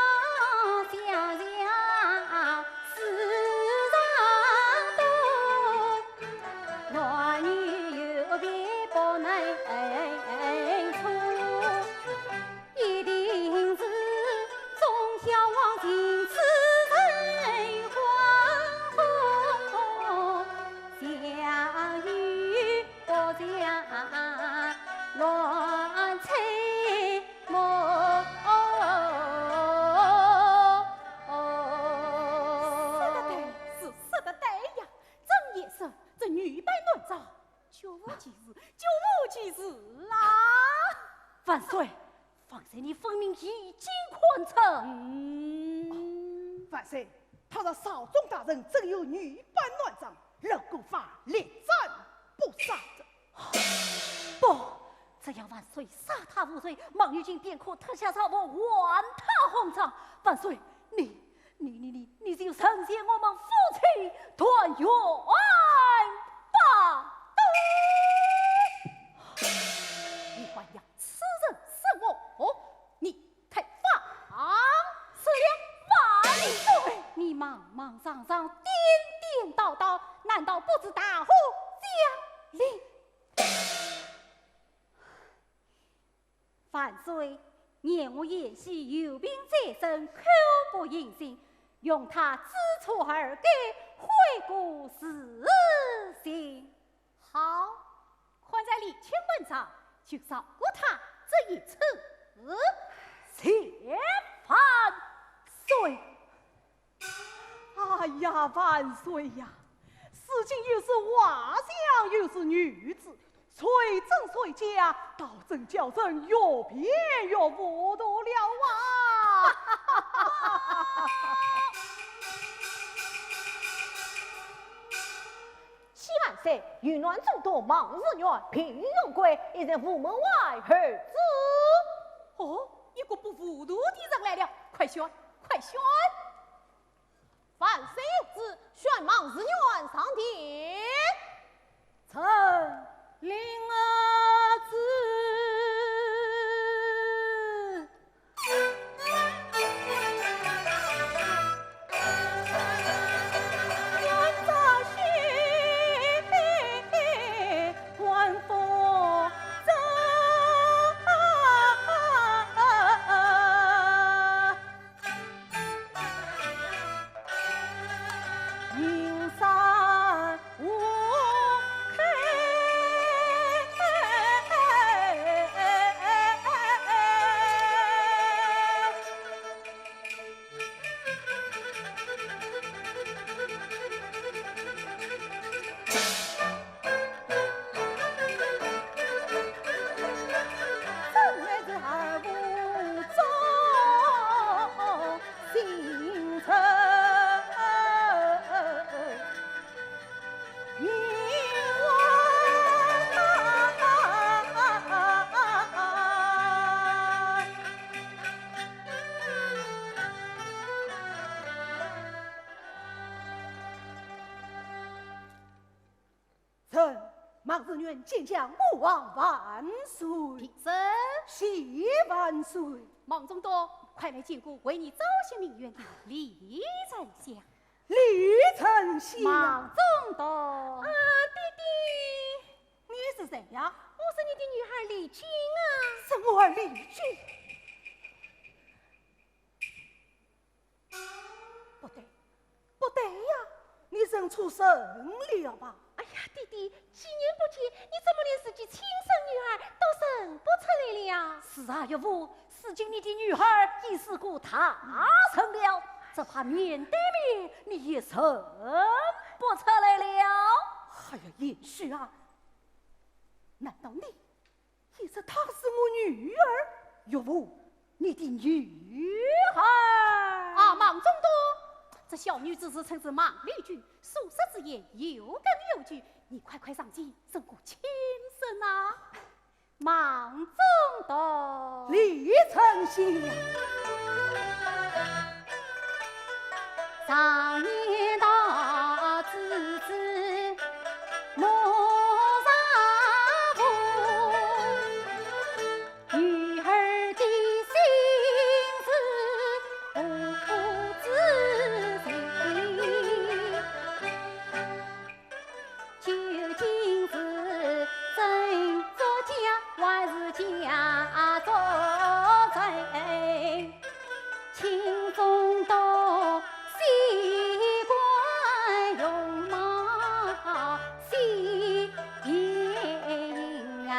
相像世上多，男女有别不能错。 一定是忠孝王，青丝人花红，相遇不相乱猜梦。说得对，是说得对呀，真也是，这女扮男装，绝无其事，绝无其事啦。万岁， 方才你分明已经看穿。嗯。万岁，倘若朝中大人真有女扮男装，老夫法令斩不赦。不，只要万岁赦他无罪，孟玉京便可脱下朝服，还他homang。万岁，你，你，你，你，你就赦免我们夫妻团圆吧。你还要 此人是我，你太放肆了。万岁，你莽莽撞撞，颠颠倒倒，难道不知大祸将临？万岁，念我贤婿有病在身，口不应心，容他知错而改，悔过自新。 好，看在林卿份上，就饶过他这一次。谢万岁。哎呀，万岁呀！如今又是画像，又是女子，谁真谁假，倒真叫人越辩越糊涂了啊！ 启万岁，御暖中都孟士元，平龙观，一人午门外候旨。哦，一个不糊涂的人来了，快宣，快宣！万岁有旨，宣孟士元上殿。臣领旨。臣孟士元见驾，吾皇万岁。平身。谢万岁。孟仲达，快来见过为你招贤鸣冤的李丞相。李丞相。孟仲达。啊，爹爹。你是谁？呀？我说你的女儿丽君啊。是我儿丽君。不对，不对呀，你认错人了吧？哎呀，爹爹，几年不见，你怎么连自己亲生女儿都认不出来了？是啊，岳父，如今你的女儿已是个大人了，只怕面对面你也认不出来了。哎呀，贤婿啊，难道你 你说她是我女儿？岳父，你的女儿？啊，孟仲端，这小女子自称是孟丽君，数十之言有根有据，你快快上前认个亲生啊！孟仲端。李丞相。 常言道，知子莫若父，女儿的心事何不知情。究竟是真作假，还是假作真？ 情中多，喜欢容貌喜形啊。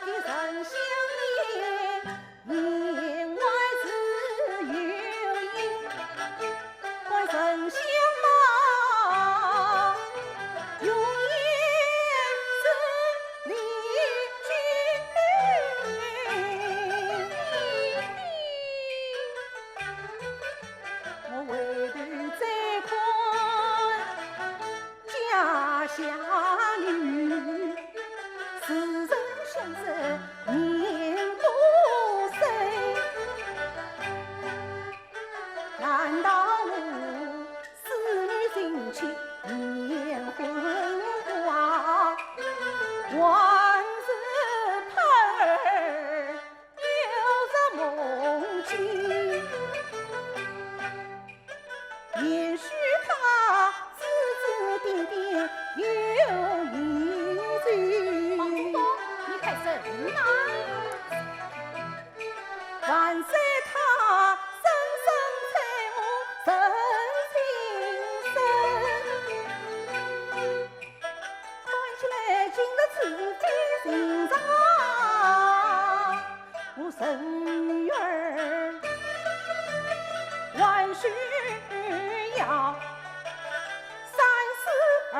你曾相念，年外自有影。 关人相貌，容颜是丽君。我回头再看，家下女，似曾相识面不生。 难道我思女心切面昏花，还是盼儿又入梦境？也许她指指点点有依旧。孟仲端，你快认呐！ 万岁，她声声催我成亲生。看起来今日此番情长，我侄女儿还需要三思而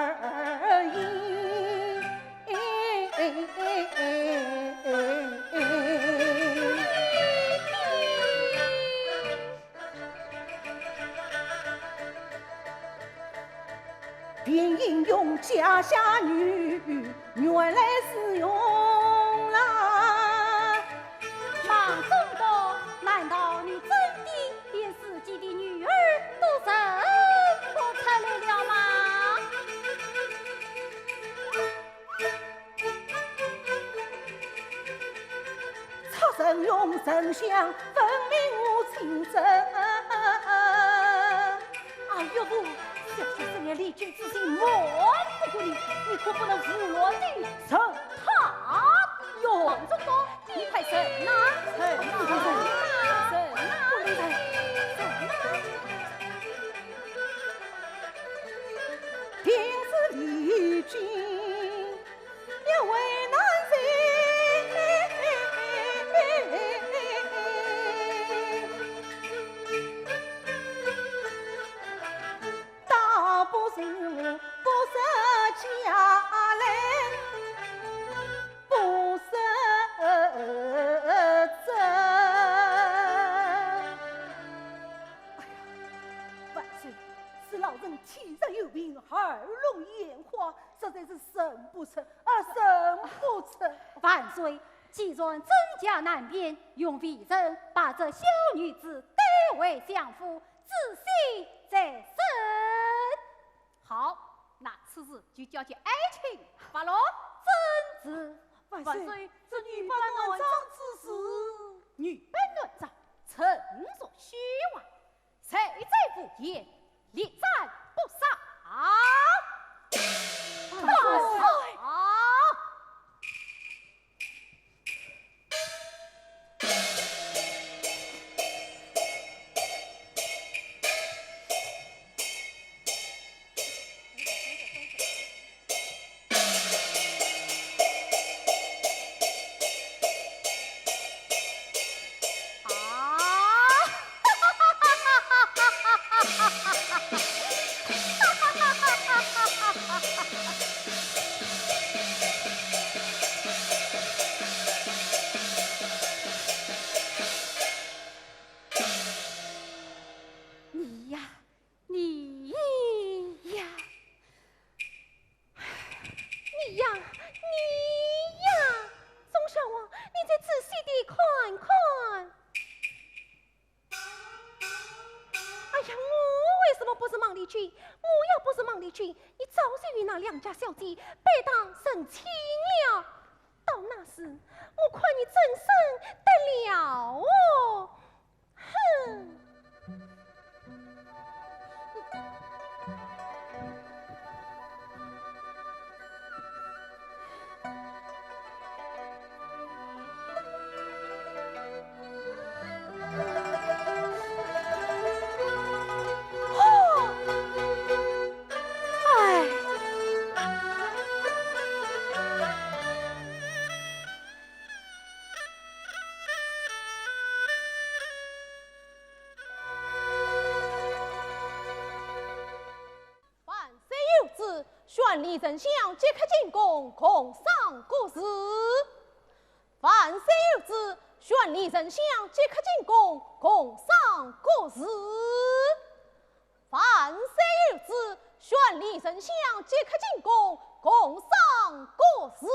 行。 便应用家下女，原来是用了孟仲端，难道你真的连自己的女儿都认不出来了吗？ 出身用丞相分明我亲生。啊，岳父，小婿深爱丽君之心瞒不过你，你可不能胡乱地认她哟。孟仲端，你快认呐，认呐，认呐，认呐，认呐。定是丽君 也为难人。倒不如我不说家来，不说真。哎呀，万岁，是老臣体弱有病，耳聋眼花， 实在是认不出，啊，认不出。万岁，既然真假难辨，容微臣把这小女子带回相府，仔细再审。好，那此事就交给爱卿发落。遵旨。万岁，万岁，这女扮男装之事。女扮男装，诚属虚妄。 谁在胡言，立斩不赦。君，你早就与那两家小姐拜堂成亲了。到那时，我看你怎生得了哦！哼！哦，哎。万岁有旨，宣李丞相即刻进宫，共赏国事。 万岁有旨，宣李丞相即刻进宫，共赏国事。万岁有旨，宣李丞相即刻进宫，共赏国事。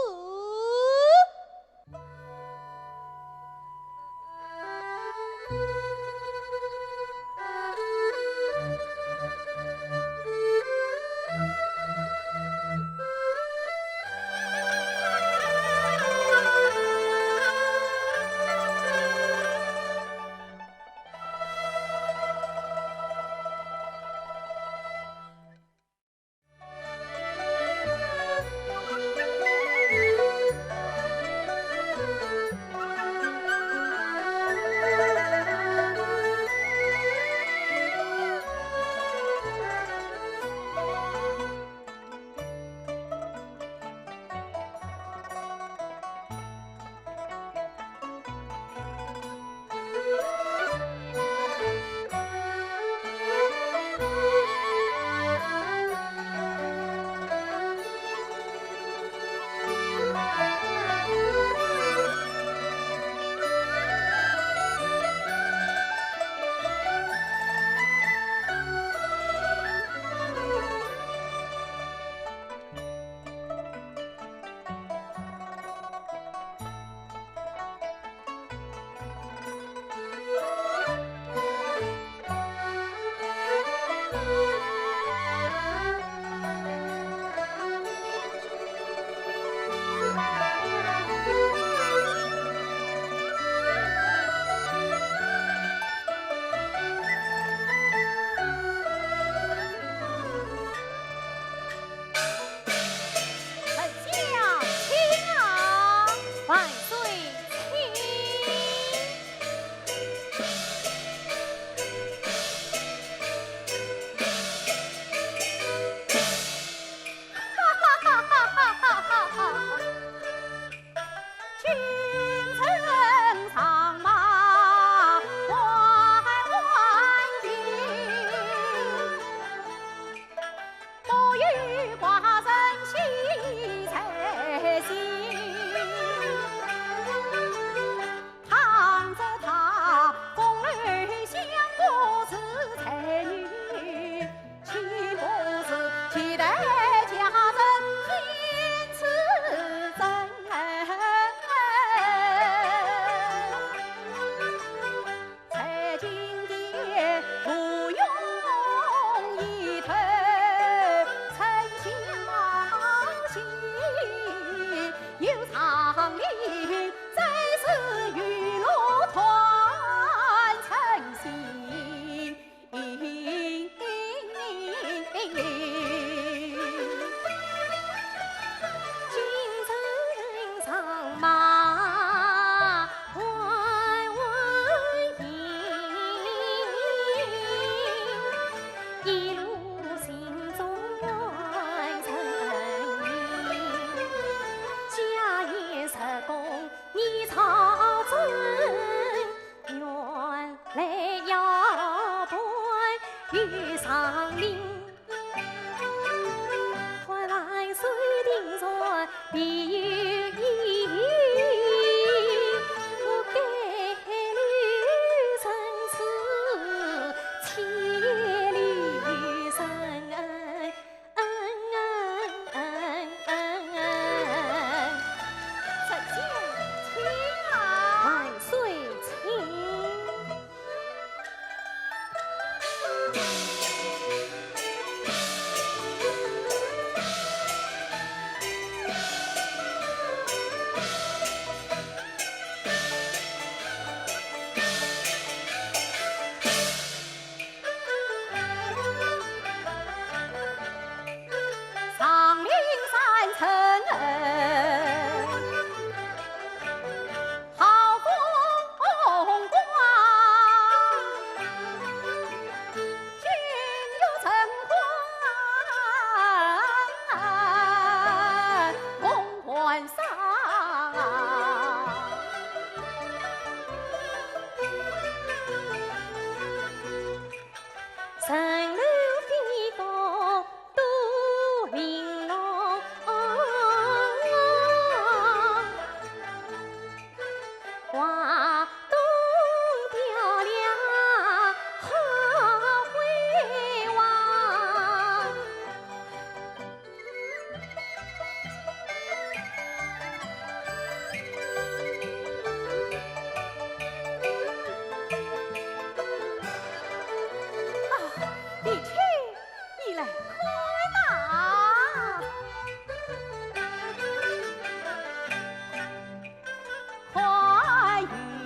看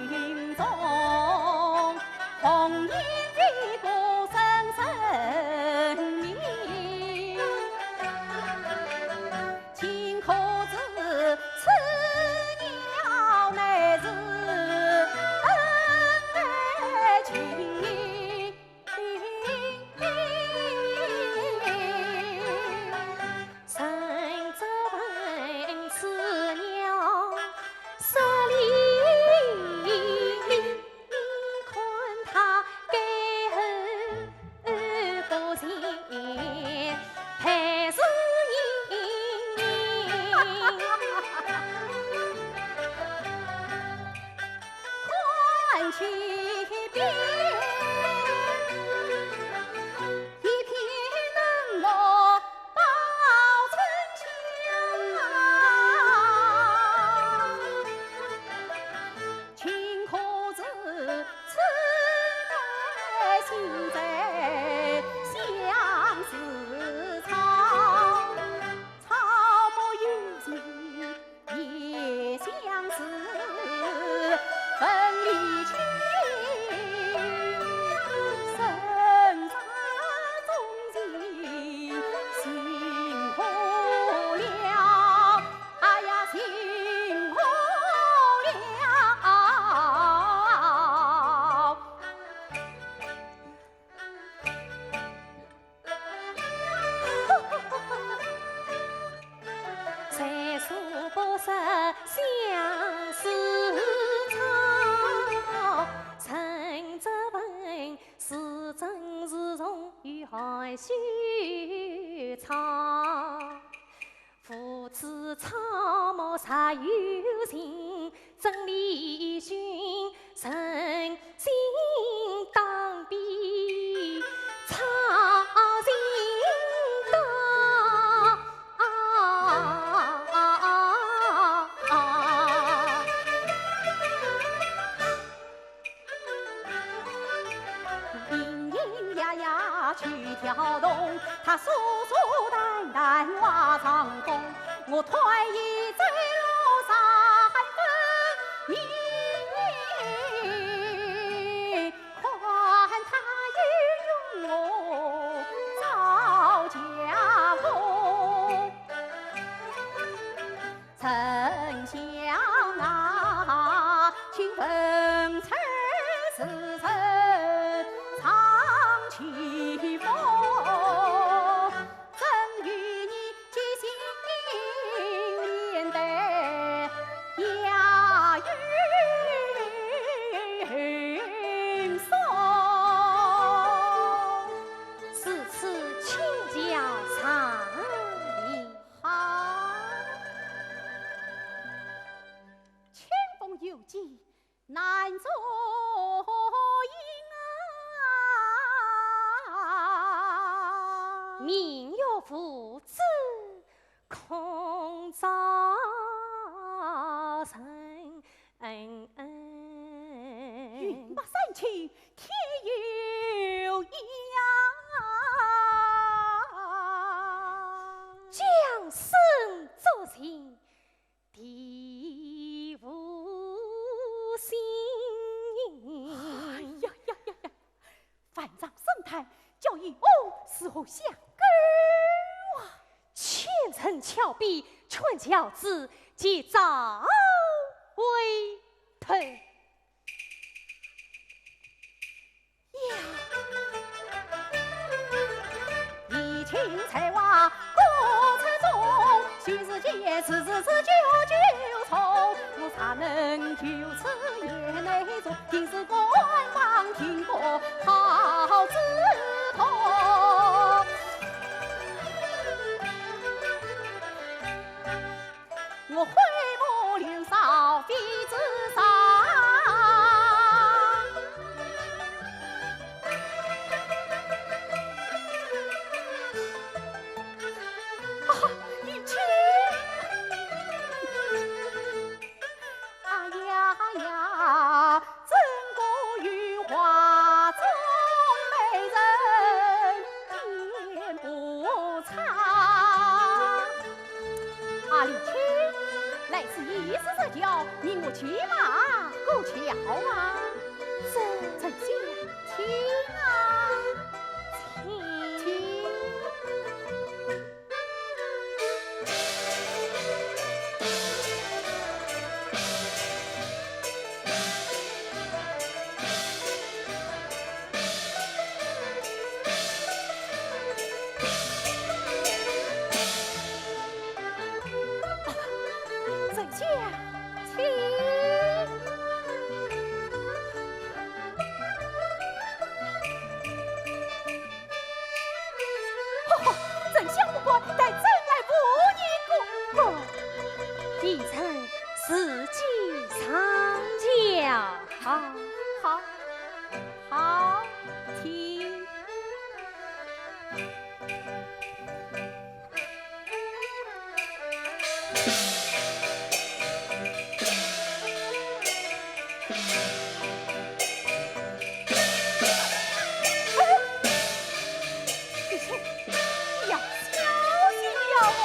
云中，红颜一个深深明。 今可知此鸟乃是恩爱情。人只闻此鸟失礼，看他该何 不是你，还是你。看前边，一片嫩绿报春香。 今可知此乃心在相思草，草木有情也相思，分离情，生死终情心苦了。 哎呀，辛苦了。谁说不识相思草？人只闻是真是重，又含羞草。 无知草木实有情，真理寻人心当比草寻多。隐隐约约去跳动，他疏疏淡淡化长风。我推移在路上分明，看他又用我招架风。 沉香啊，请问此人是唱起风，怎与你寄心连带押运送？如此请教上联。 好。清风有寄，难作饮啊。明月无枝空照人。云墨山青天又一样。 将身作戏，别无新意。哎呀呀呀呀！万丈深潭，叫与我如何相救啊？千层峭壁，劝教子及早回头。 呀。怡情才华各出众，须知间时时自救救从。我尚能救此眼内中，定是官方听过好之痛。我悔不留少，非自杀。啊，你去！哎呀呀，真个有画中美人，天不一时之交，你我骑马过桥啊。这……丞相，请啊。请。请。丞相，请。哈哈，丞相不敢，待朕来扶一个。臣自己上轿。好，好，好，请。要小心呀哦！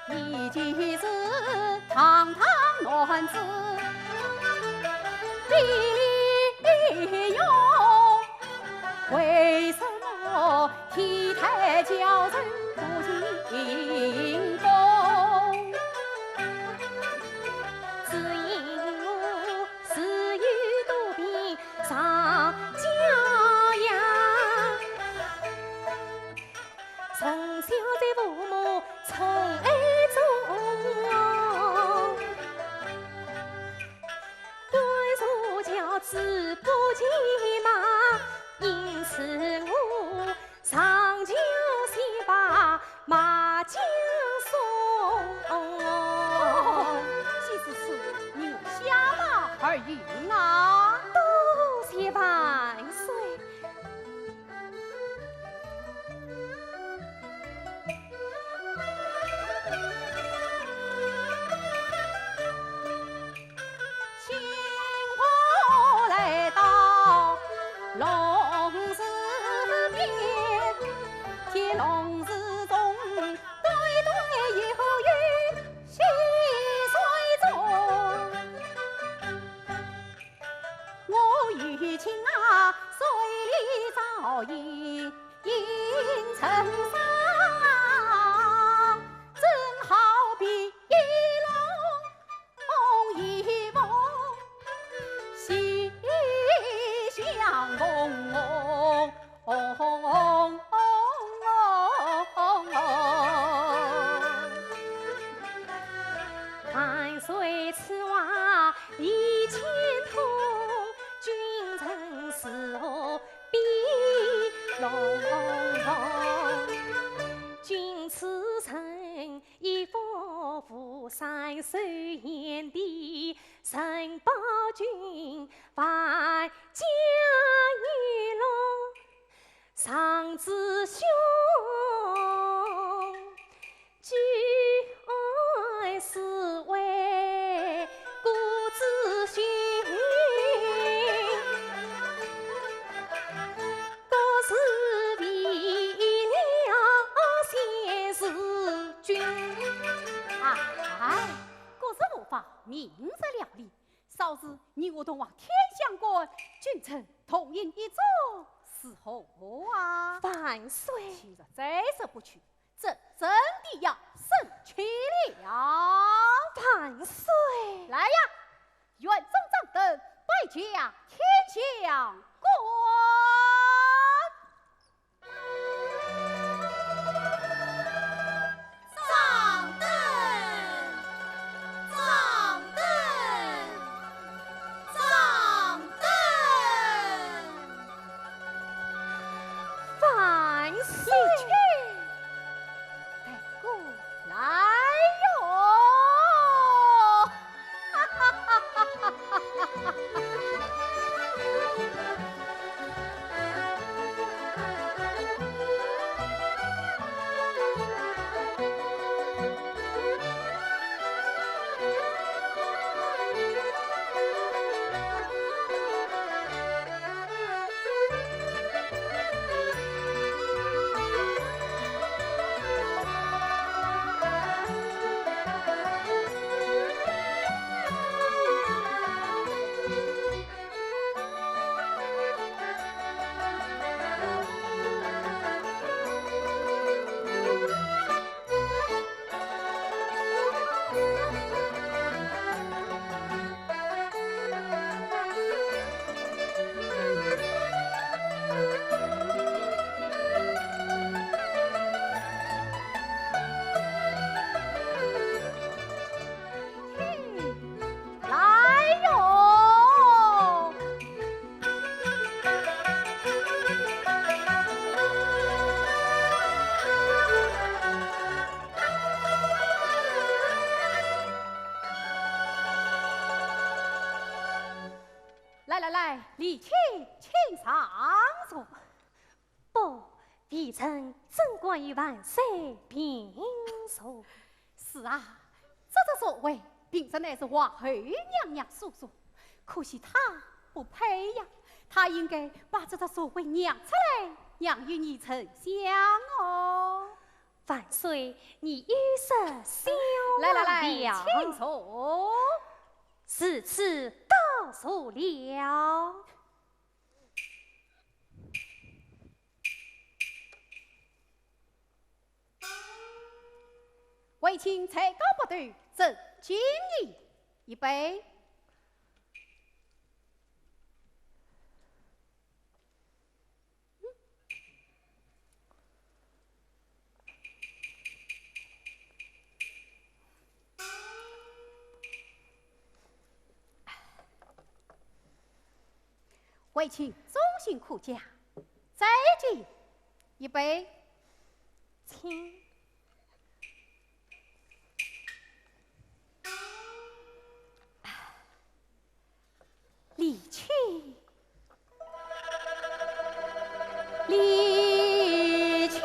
你既是堂堂男子，你理应为什么体态娇柔不进宫？只因我自幼多病上娇呀，从小在父母宠爱中，端坐轿子不骑马，因此我 上轿先把马缰松。哦，既是此，你下马而行啊。多谢万岁。 新官来到龙寺边，见龙寺中对对有有细水中。我与卿啊，水里照应，应成双，正好比一龙 一凤，喜相逢。万岁此话理千通，君臣是何必lòng vòng。君此臣 一夫妇三守贤弟，承保君万家一路。上至兄，举案侍卫，古之君，各自为了先世君。啊，哎， 国事无妨，明日料理。稍时你我同往天香馆，君臣同饮一盅，如何啊？万岁！既然再说不去，朕真的要生气了。万岁！来呀，远征帐等，摆驾天香馆。儿臣怎敢与万岁平坐？是啊，这只座位平日乃是皇后娘娘所坐，可惜她不配呀，她应该把这只座位让出来，让与儿臣享用。万岁，你有失小礼。来来来，请坐。如此多谢了。 为卿才高八斗，正经理。预备。 为卿忠心可嘉，再见。预备。请。 离去，离去。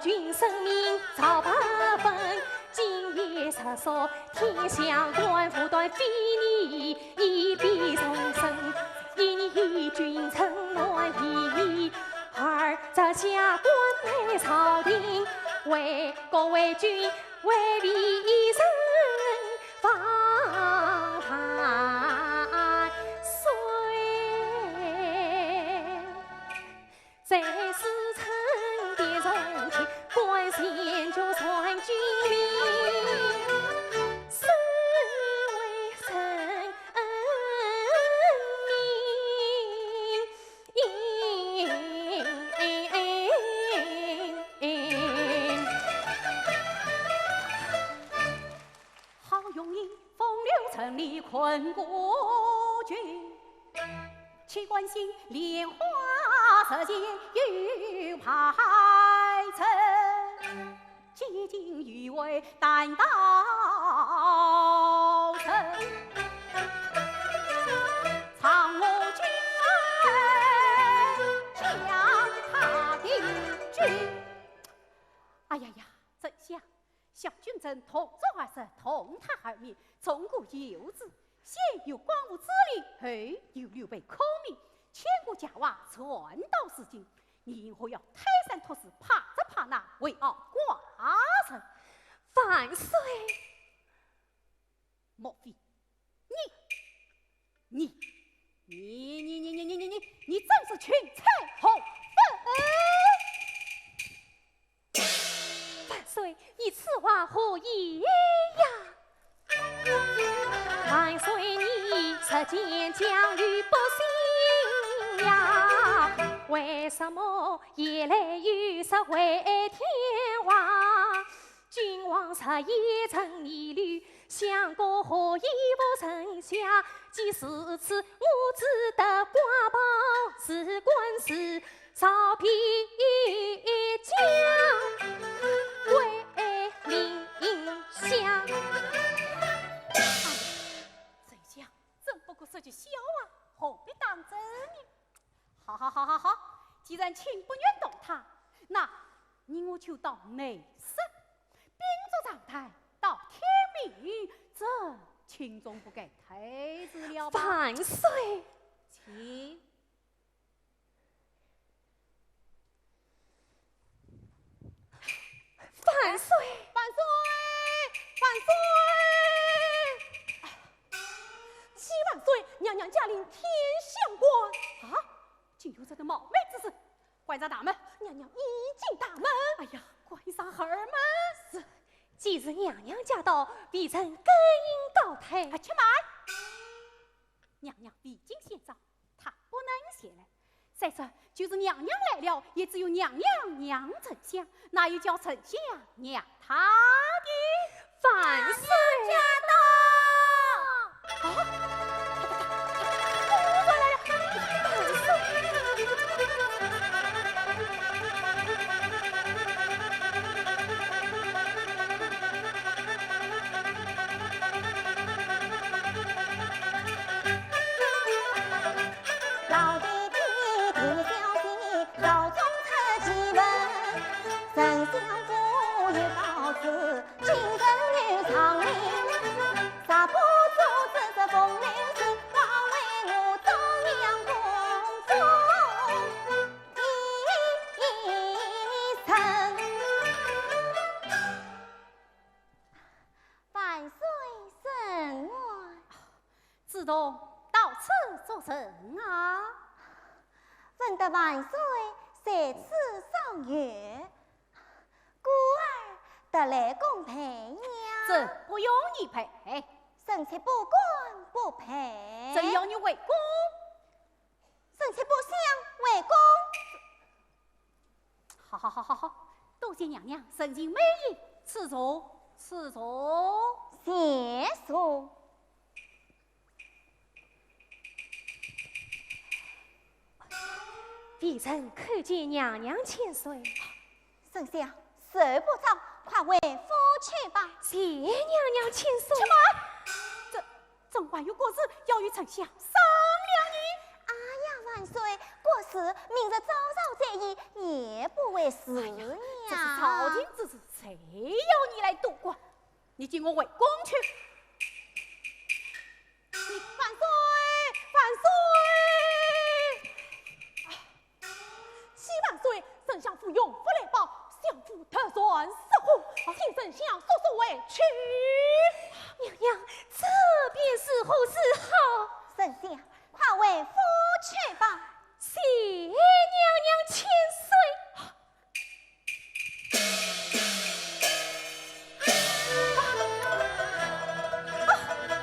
君生命造八分，今夜若说天下官，无端非你一笔终身。一年与君承欢，一年与儿，这下官拜朝廷，为国为君，为利一生方万岁。 在世称帝重臣，官衔就传君名，是为人民。好容易风流成立困孤军，岂甘心莲花石前又败阵？几经余威弹刀人，长我军将他定军。哎呀呀，丞相， 想君臣同坐而食，同榻而眠，从古有之。先有光武之礼，后有刘备孔明，千古佳话传到如今，你因何要推三托四，怕这怕那，为傲寡人？万岁！莫非你，你，你，你，你，你，你，你真是群才何分？ 万岁，你此话何意呀？万岁，你日见将与百姓呀，为什么夜来又说回天话？君王日夜沉疑虑， 相国何以无人下？既如此，我只得挂袍辞官，辞朝边疆，归临乡。丞相，真不过说句笑话，何必当真呢？好好好好好，既然卿不愿同榻，那你我就到内室， 秉烛长谈到天明，这卿总不该推辞了吧？万岁！请。万岁！万岁！万岁！启万岁，娘娘驾临天香馆。啊？ 竟有这等冒昧之事，关上大门。娘娘已进大门。哎呀，关上二门。是，既是娘娘驾到，微臣更应告退。啊，且慢！娘娘未经先召，她不能前来。再说，就是娘娘来了，也只有娘娘让丞相，哪有叫丞相让她的？万岁驾到！啊，她，她，她，她果然来了！万岁！ 万岁圣安。 子栋到此做甚啊？闻得万岁在此赏月，故而特来奉陪呀。朕不用你陪。臣妾不敢不陪。朕要你回宫。 臣妾不想回宫。好好好好好，多谢娘娘盛情美意，赐座，赐座。谢座。微臣叩见娘娘千岁。 丞相，受不着，快回府去吧。谢娘娘千岁。且慢！朕，朕还有国事要与丞相商量呢。哎呀，万岁，国事子，明日早朝再议，也不为迟呀。哎呀，这是朝廷之事，谁要你来多管？你给我回宫去。万岁，万岁！啊，启万岁，丞相府用不来报，相府特传失火，请丞相速速回去。娘娘，这便如何是好？丞相，快回府去吧。谢娘娘千岁。啊，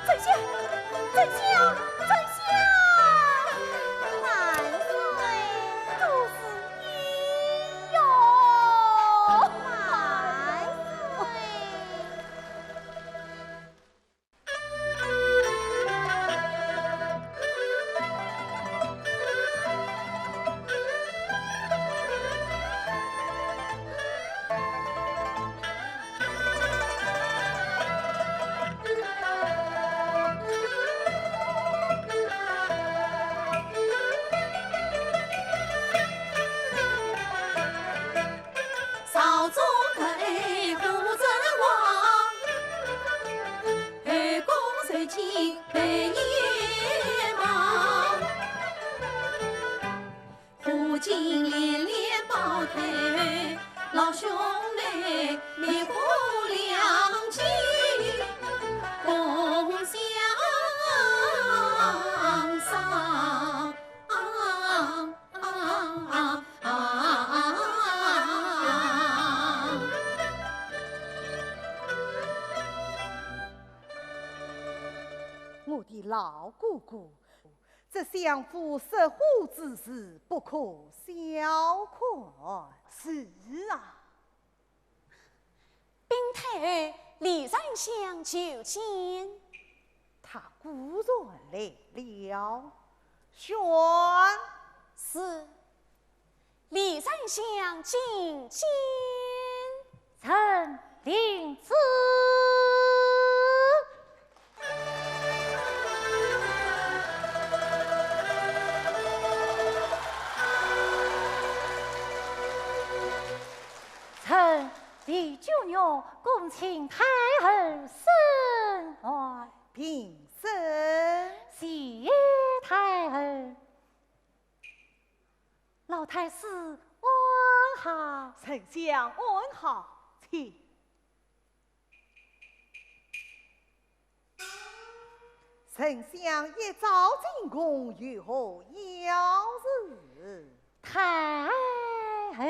丞相，丞相，丞相！万岁！都是你哟！万岁！朝中的爱护人王，后宫受尽白眼望。花径连连爆胎，老兄妹，梅花两记共相伤。 我的老哥哥，这相府失火之事不可小看。是啊。禀太后，李丞相求见。他果然来了。宣。是。 李丞相觐见。臣领旨。臣李君玉恭请太后升案。平身。谢太后。 老太师安好。丞相安好，请。丞相一早进宫，有何要事？太后。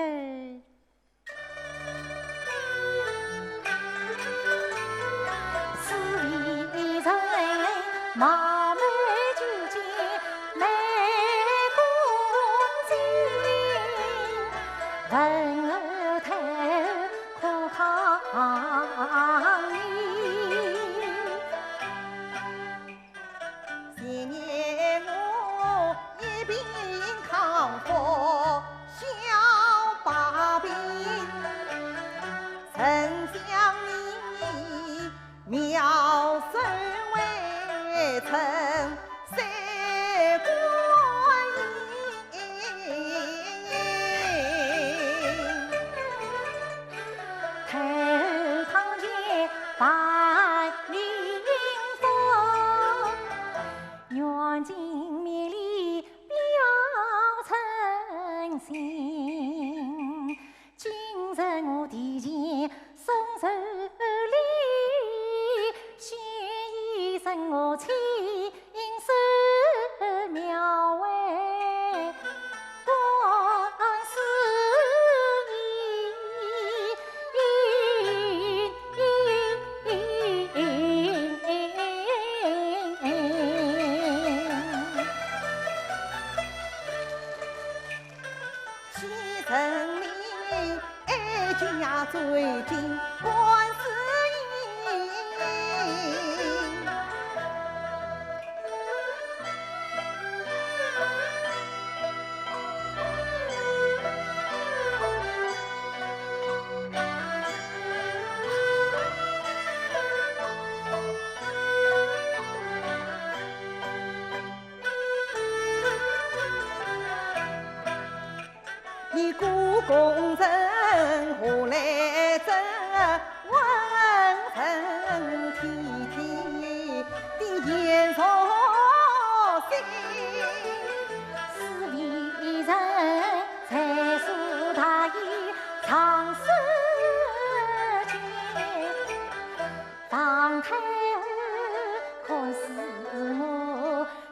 前年我一病康复，小把病，丞相你妙手回春，三观音。 头堂前拜灵佛，愿君面里表诚心。今日我殿前送寿礼，宣仪赠我清水庙会。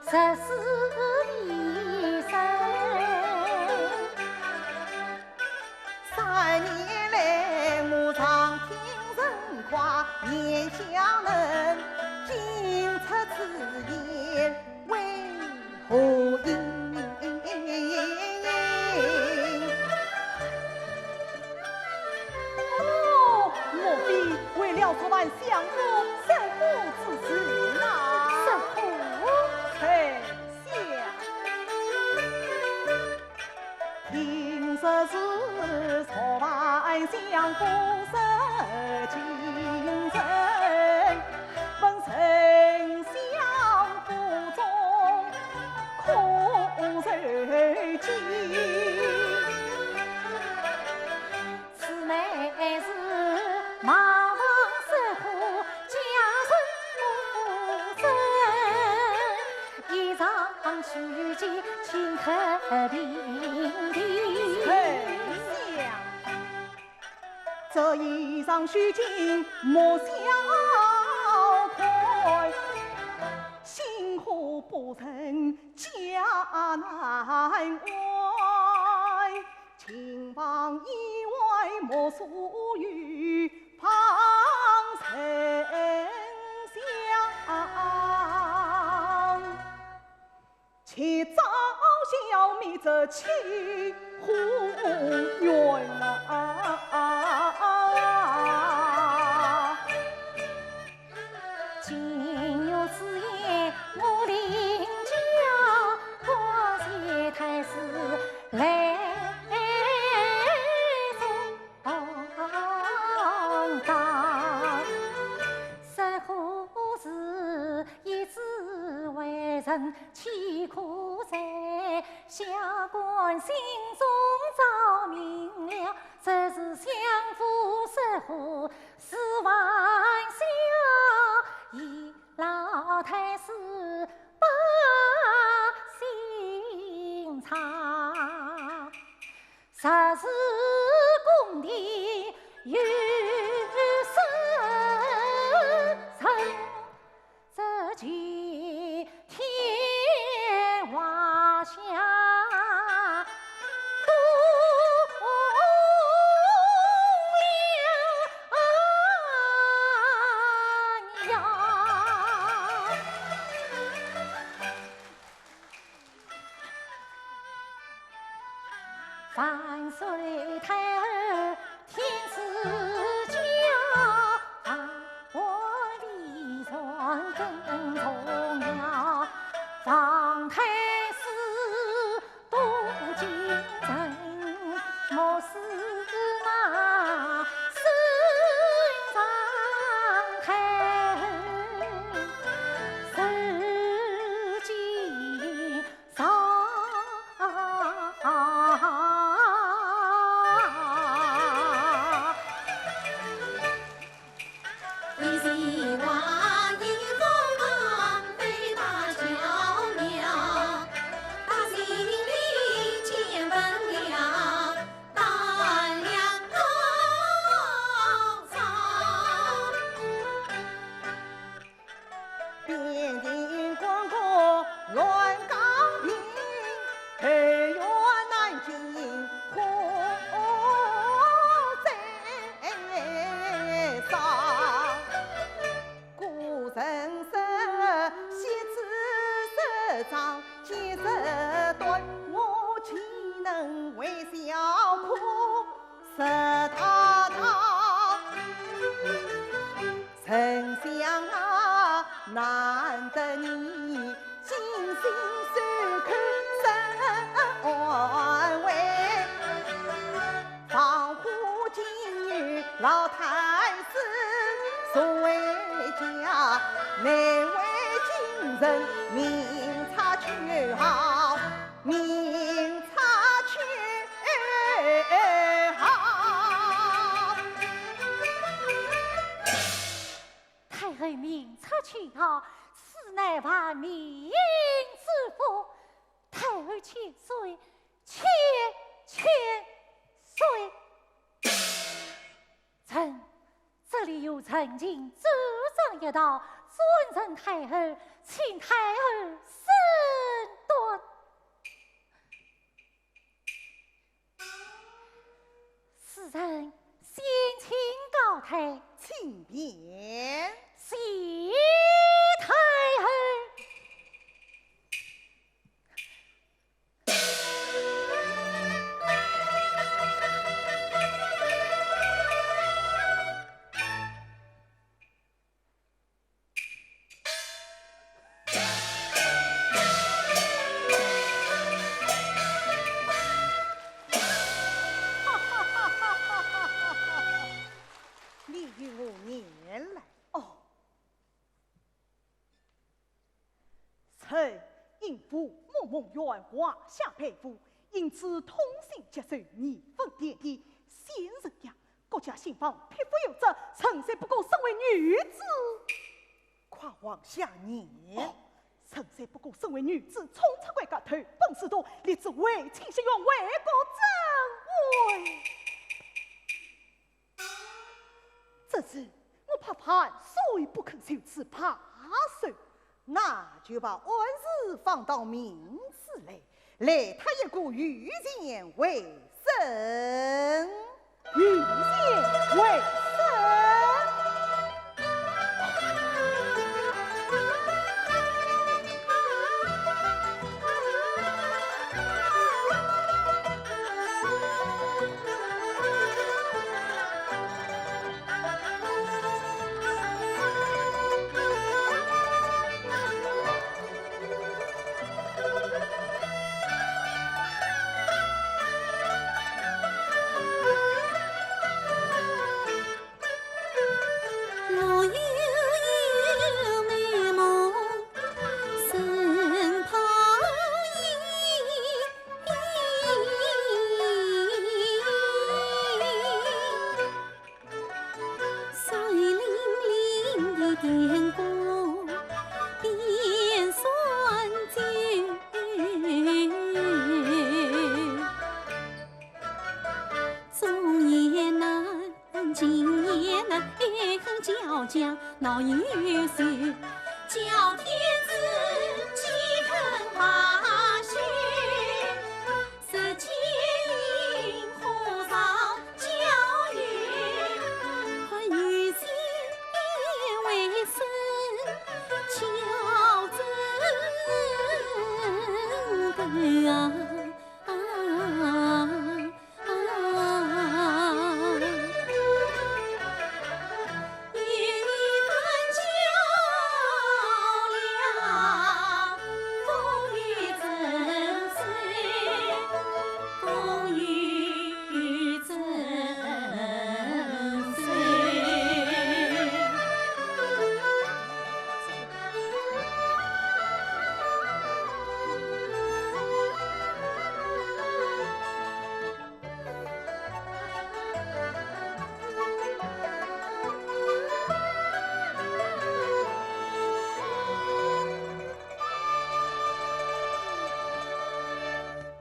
十四年生。三年来我上京任快，贤相能，今出此言为何因？哦，莫非为了昨晚相公失火之事啊？失火？在下。听说是昨晚相公失进城，问丞相府中可曾见？ 此乃是马房失火，家人无声，衣裳虚尽，顷刻平地。丞相，这衣裳虚尽，莫小看，星火不成，家难安。 请放衣外，莫疏于旁丞相。且照消灭这起火源啊！ 今有此言，我领教，我谢太师来送达。失火事已知为甚，岂可在下官心中着迷了？这是相府失火， 是万幸老太师把心察，若是公的有失人，这几天华夏 万岁太后天子驾，万万里传更重要。王太师 多近臣，莫使那圣上太后受惊伤。 边庭广阔乱高平，后院南京火在烧。古人说，惜子十张，见识短，我岂能为小可 十大道。丞相啊，难得你尽心收看，甚安慰。防火今有老太师，所为家，难为今人明察秋毫。 明察秋毫。太后明察秋毫，此乃万民之福。太后千岁，千千岁。臣，这里有陈情奏上一道，尊陈太后，请太后审断。此人先请高台。请便。谢太后。 你与我言来。哦， 臣因父梦梦冤枉下配夫，因此痛心疾首，义愤填膺。现如今国家兴亡，匹夫有责，臣才不过身为女子。快往下言。哦，臣才不过身为女子，冲出闺阁，投奔仕途，立志为卿伸冤，为国争位。 这事我怕万岁不肯就此罢休。那就把案事放到明日来，来他一个御前为审。御前为审。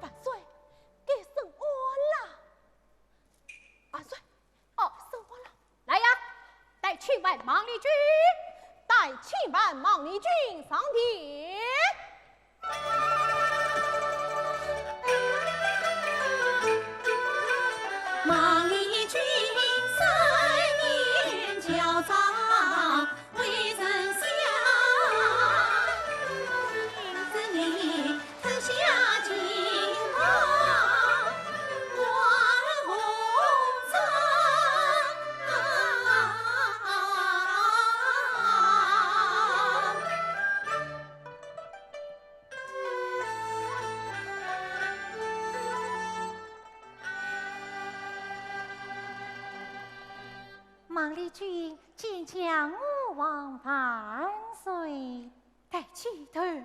万岁，该审案了。万岁，哦，审案了。来呀，带钦犯孟丽君，带钦犯孟丽君上殿。 孟丽君见驾吾皇万岁，抬起头来。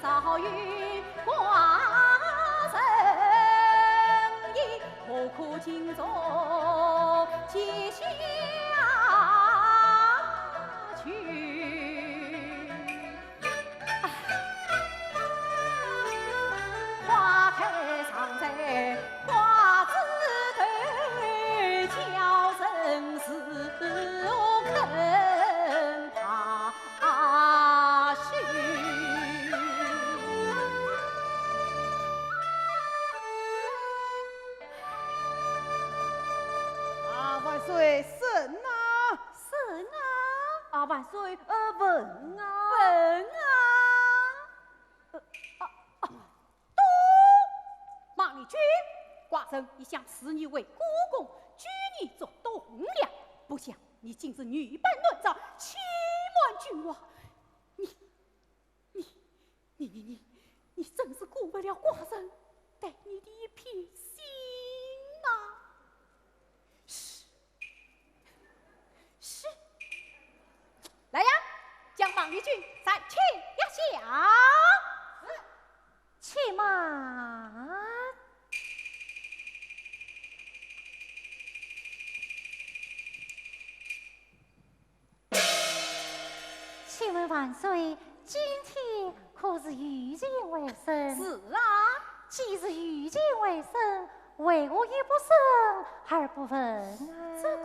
朝有寡人也，何苦今朝见下去？花开常在花枝头，叫人是何肯罢休。啊，万岁，甚啊！甚啊！啊，万岁，呃，问啊！问啊！呃，啊，啊， 孟丽君，寡人一向视你为姑姑，举你做栋梁，不想你竟是女扮男装，欺瞒君王。你，你，你，你，你，你真是辜负了寡人对你的一片心啊！嘘，嘘，来呀，将孟丽君暂且押下。 且慢。请问万岁，今天可是御前会审？是啊。既是御前会审，为何一不审二不问啊？这个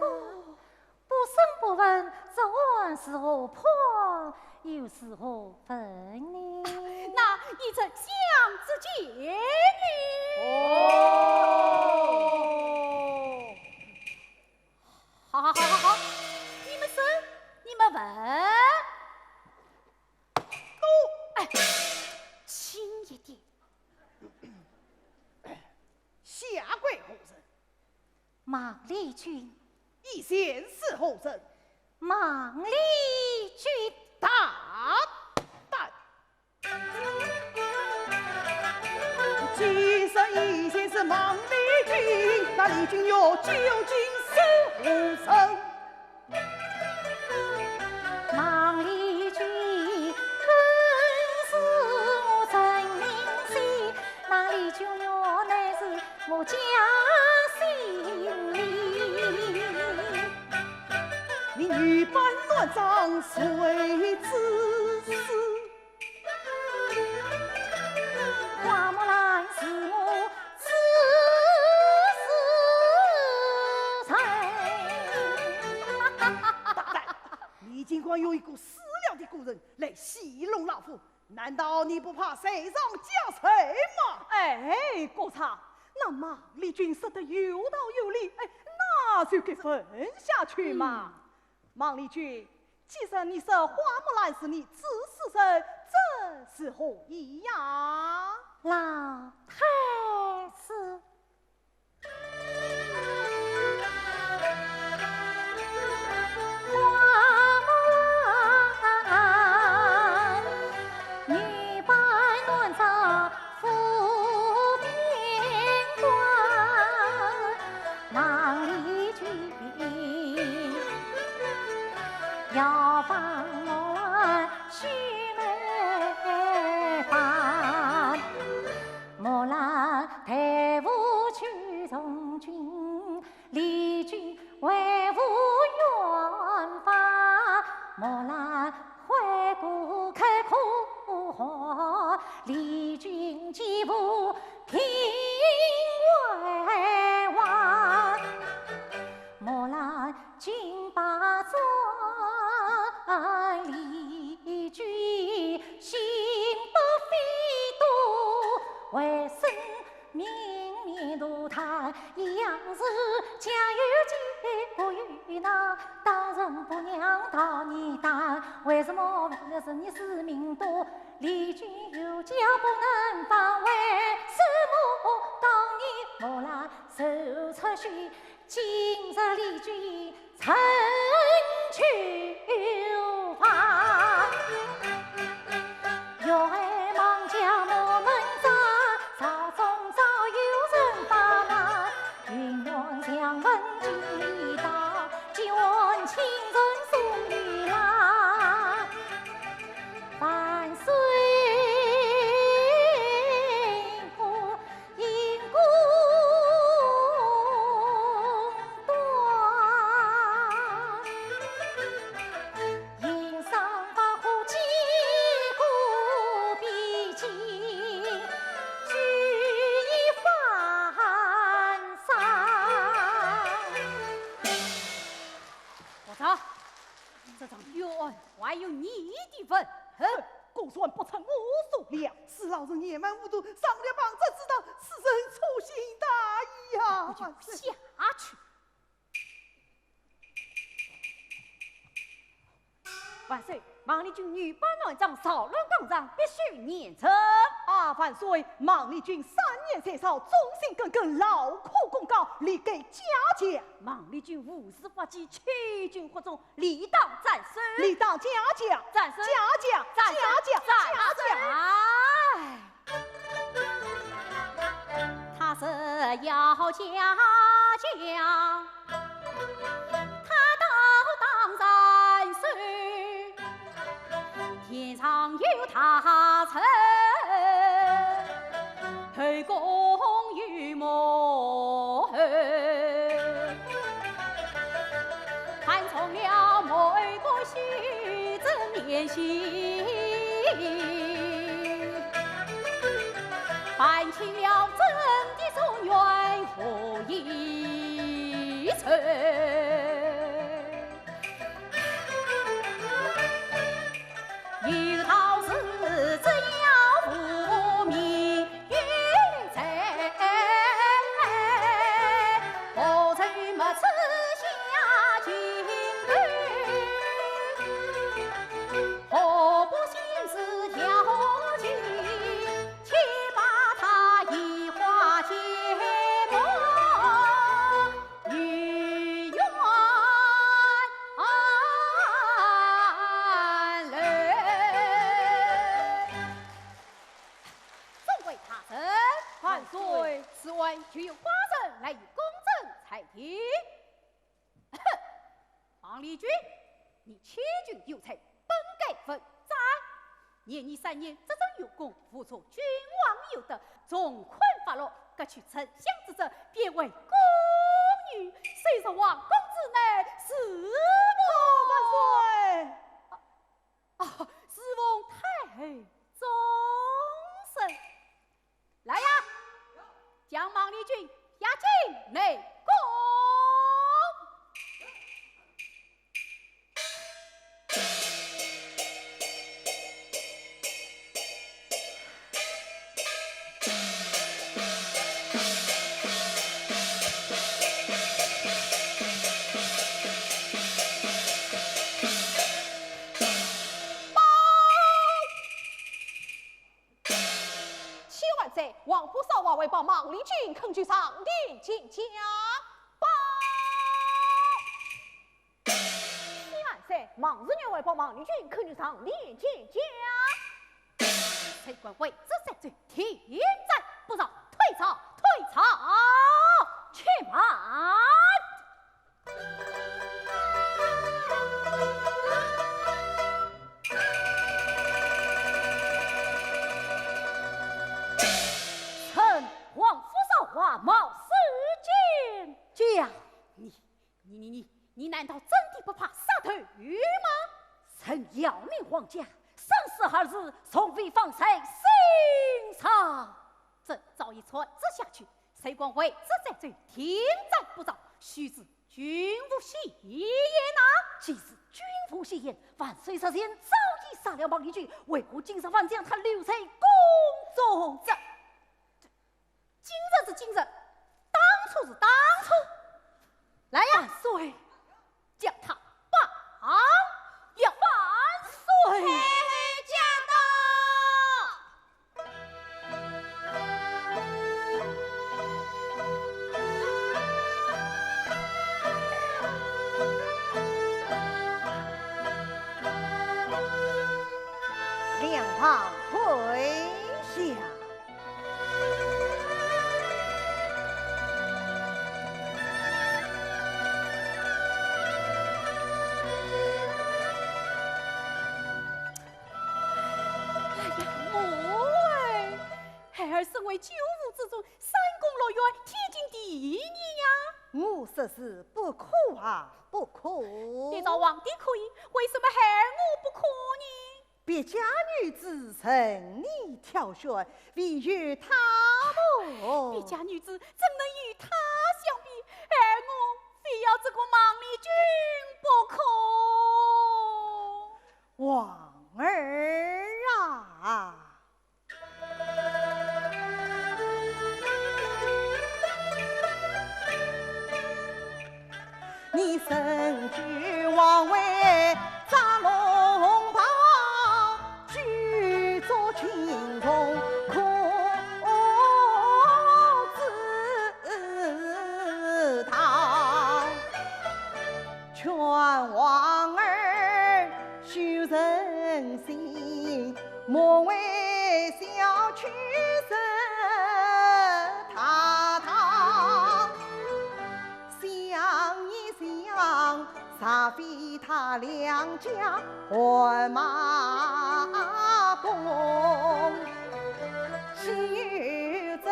不审不问，这还是何妨，又是何问呢？那依朕想之见呢？哦，好好好好好，你们审，你们问。都，哎，轻一点。下跪何人？ 孟丽君。以前是何人？孟丽君。大胆！既然以前是孟丽君，那丽君玉究竟是何人？孟丽君本是我陈明喜，那丽君玉乃是 我家心里。你女扮男装谁指使？花木兰是我自私人。大胆！你竟敢用一个死了的故人来戏弄老夫， 难道你不怕罪上加罪吗？哎，国丈，那孟丽君说得有道有理，哎，那就给问下去嘛。嗯。孟丽君，既然你说花木兰是你指使人，这是何意呀？老太师。的愤恨，果然不出我所料。是老臣野蛮无知，上了旁者之当，是臣粗心大意呀。快下去！万岁，孟丽君女扮男装，扰乱纲常，必须严惩。啊，万岁，孟丽君三年在朝，忠心耿耿，劳苦功高，理该嘉奖。孟丽君无事发迹，欺君惑众，理当斩首。理当嘉奖。斩首。嘉奖。斩首。嘉奖。嘉奖。哎。 他是要嘉奖，他倒当斩首，殿上有大臣，后宫有幕后，看中了某个许正年心。 办起了朕的夙愿和遗仇。有道是只要无名有罪，何愁没此下情头？ 何不先自调情，且把他移花接木，与冤仇。众位大臣，万岁。此案就由寡人来与公正裁定。 哼，孟丽君，你欺君有罪，本该问斩。念你三年执政有功，辅助君王有德，从宽发落，革去丞相之职，变为宫女，谁知王公之内是……哦，万岁！啊，啊，是奉太后终身。 来呀，将孟丽君押进内宫。报！ 启万岁，王府少华回报孟丽君恳求上殿见驾。报！启万岁，孟士元回报孟丽君恳求上殿见驾。谁敢违者斩罪，停斩不饶，退朝，退朝！且慢！ 臣王府少华冒失见驾。你，你，你，你，你难道真的不怕杀头吗？臣要命皇家，生死二字从未放在心上。朕早已传旨下去，谁敢违者斩罪，停斩不饶，须知 君无戏言呐。既是君无戏言，万岁之前早已杀了孟丽君，为何今日还将她留在宫中？这，这，今日是今日，当初是当初。来呀，万岁，将她绑了。万岁！嘿嘿，驾到！ 两旁退下。哎呀，我哎！ 孩儿身为九五之尊，三宫六院，天经地义呀。我说是不可啊，不可。你道皇帝可以，为什么孩儿我不可呢？别家女子任你挑选，唯有她么……别家女子怎能与她相比？孩儿我非要这个孟丽君不可。 皇儿啊！你身披黄围扎龙袍，举足轻重可知道。 劝皇儿休任性，莫为小屈惹大唐。想一想，若非他两家汗马功，岂有这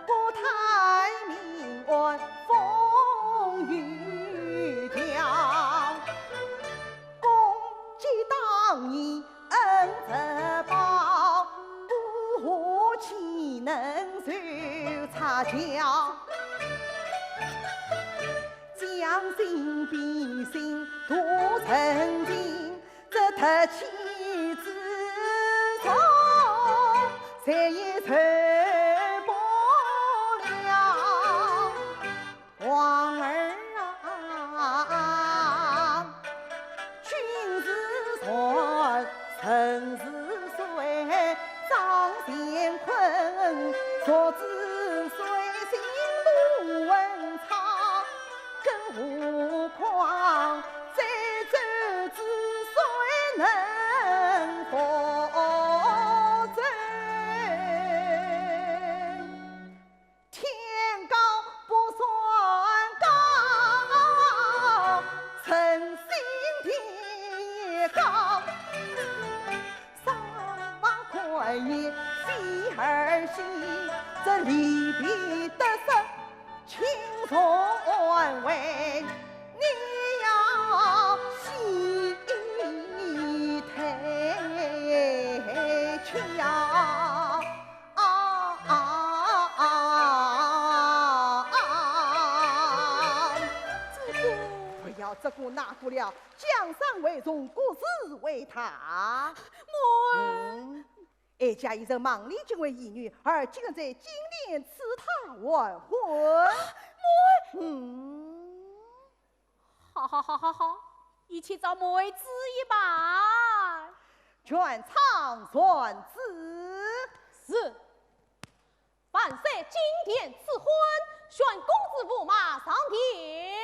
国泰民安 风雨飘。功绩当年恩德报，不和岂能受差错？将心比心度人情， 这特气之中，谁也受不了。皇儿啊，君是船，人是水，张乾坤，弱子谁心都很差。 更何况这舟之水能覆舟？天高不算高，人心地高。上望宽闊飞儿行，这利弊得失 轻重安危，你要细推敲。啊啊啊啊！这个，不要这个那个了，江山为重，国事为大。妹儿，嗯。哀家一人望你这位义女，而今在金殿赐她完婚。啊，妹儿！嗯。好好好好好，一切照妹儿旨意办。全场传旨。是。万岁金殿赐婚，宣公子驸马上殿。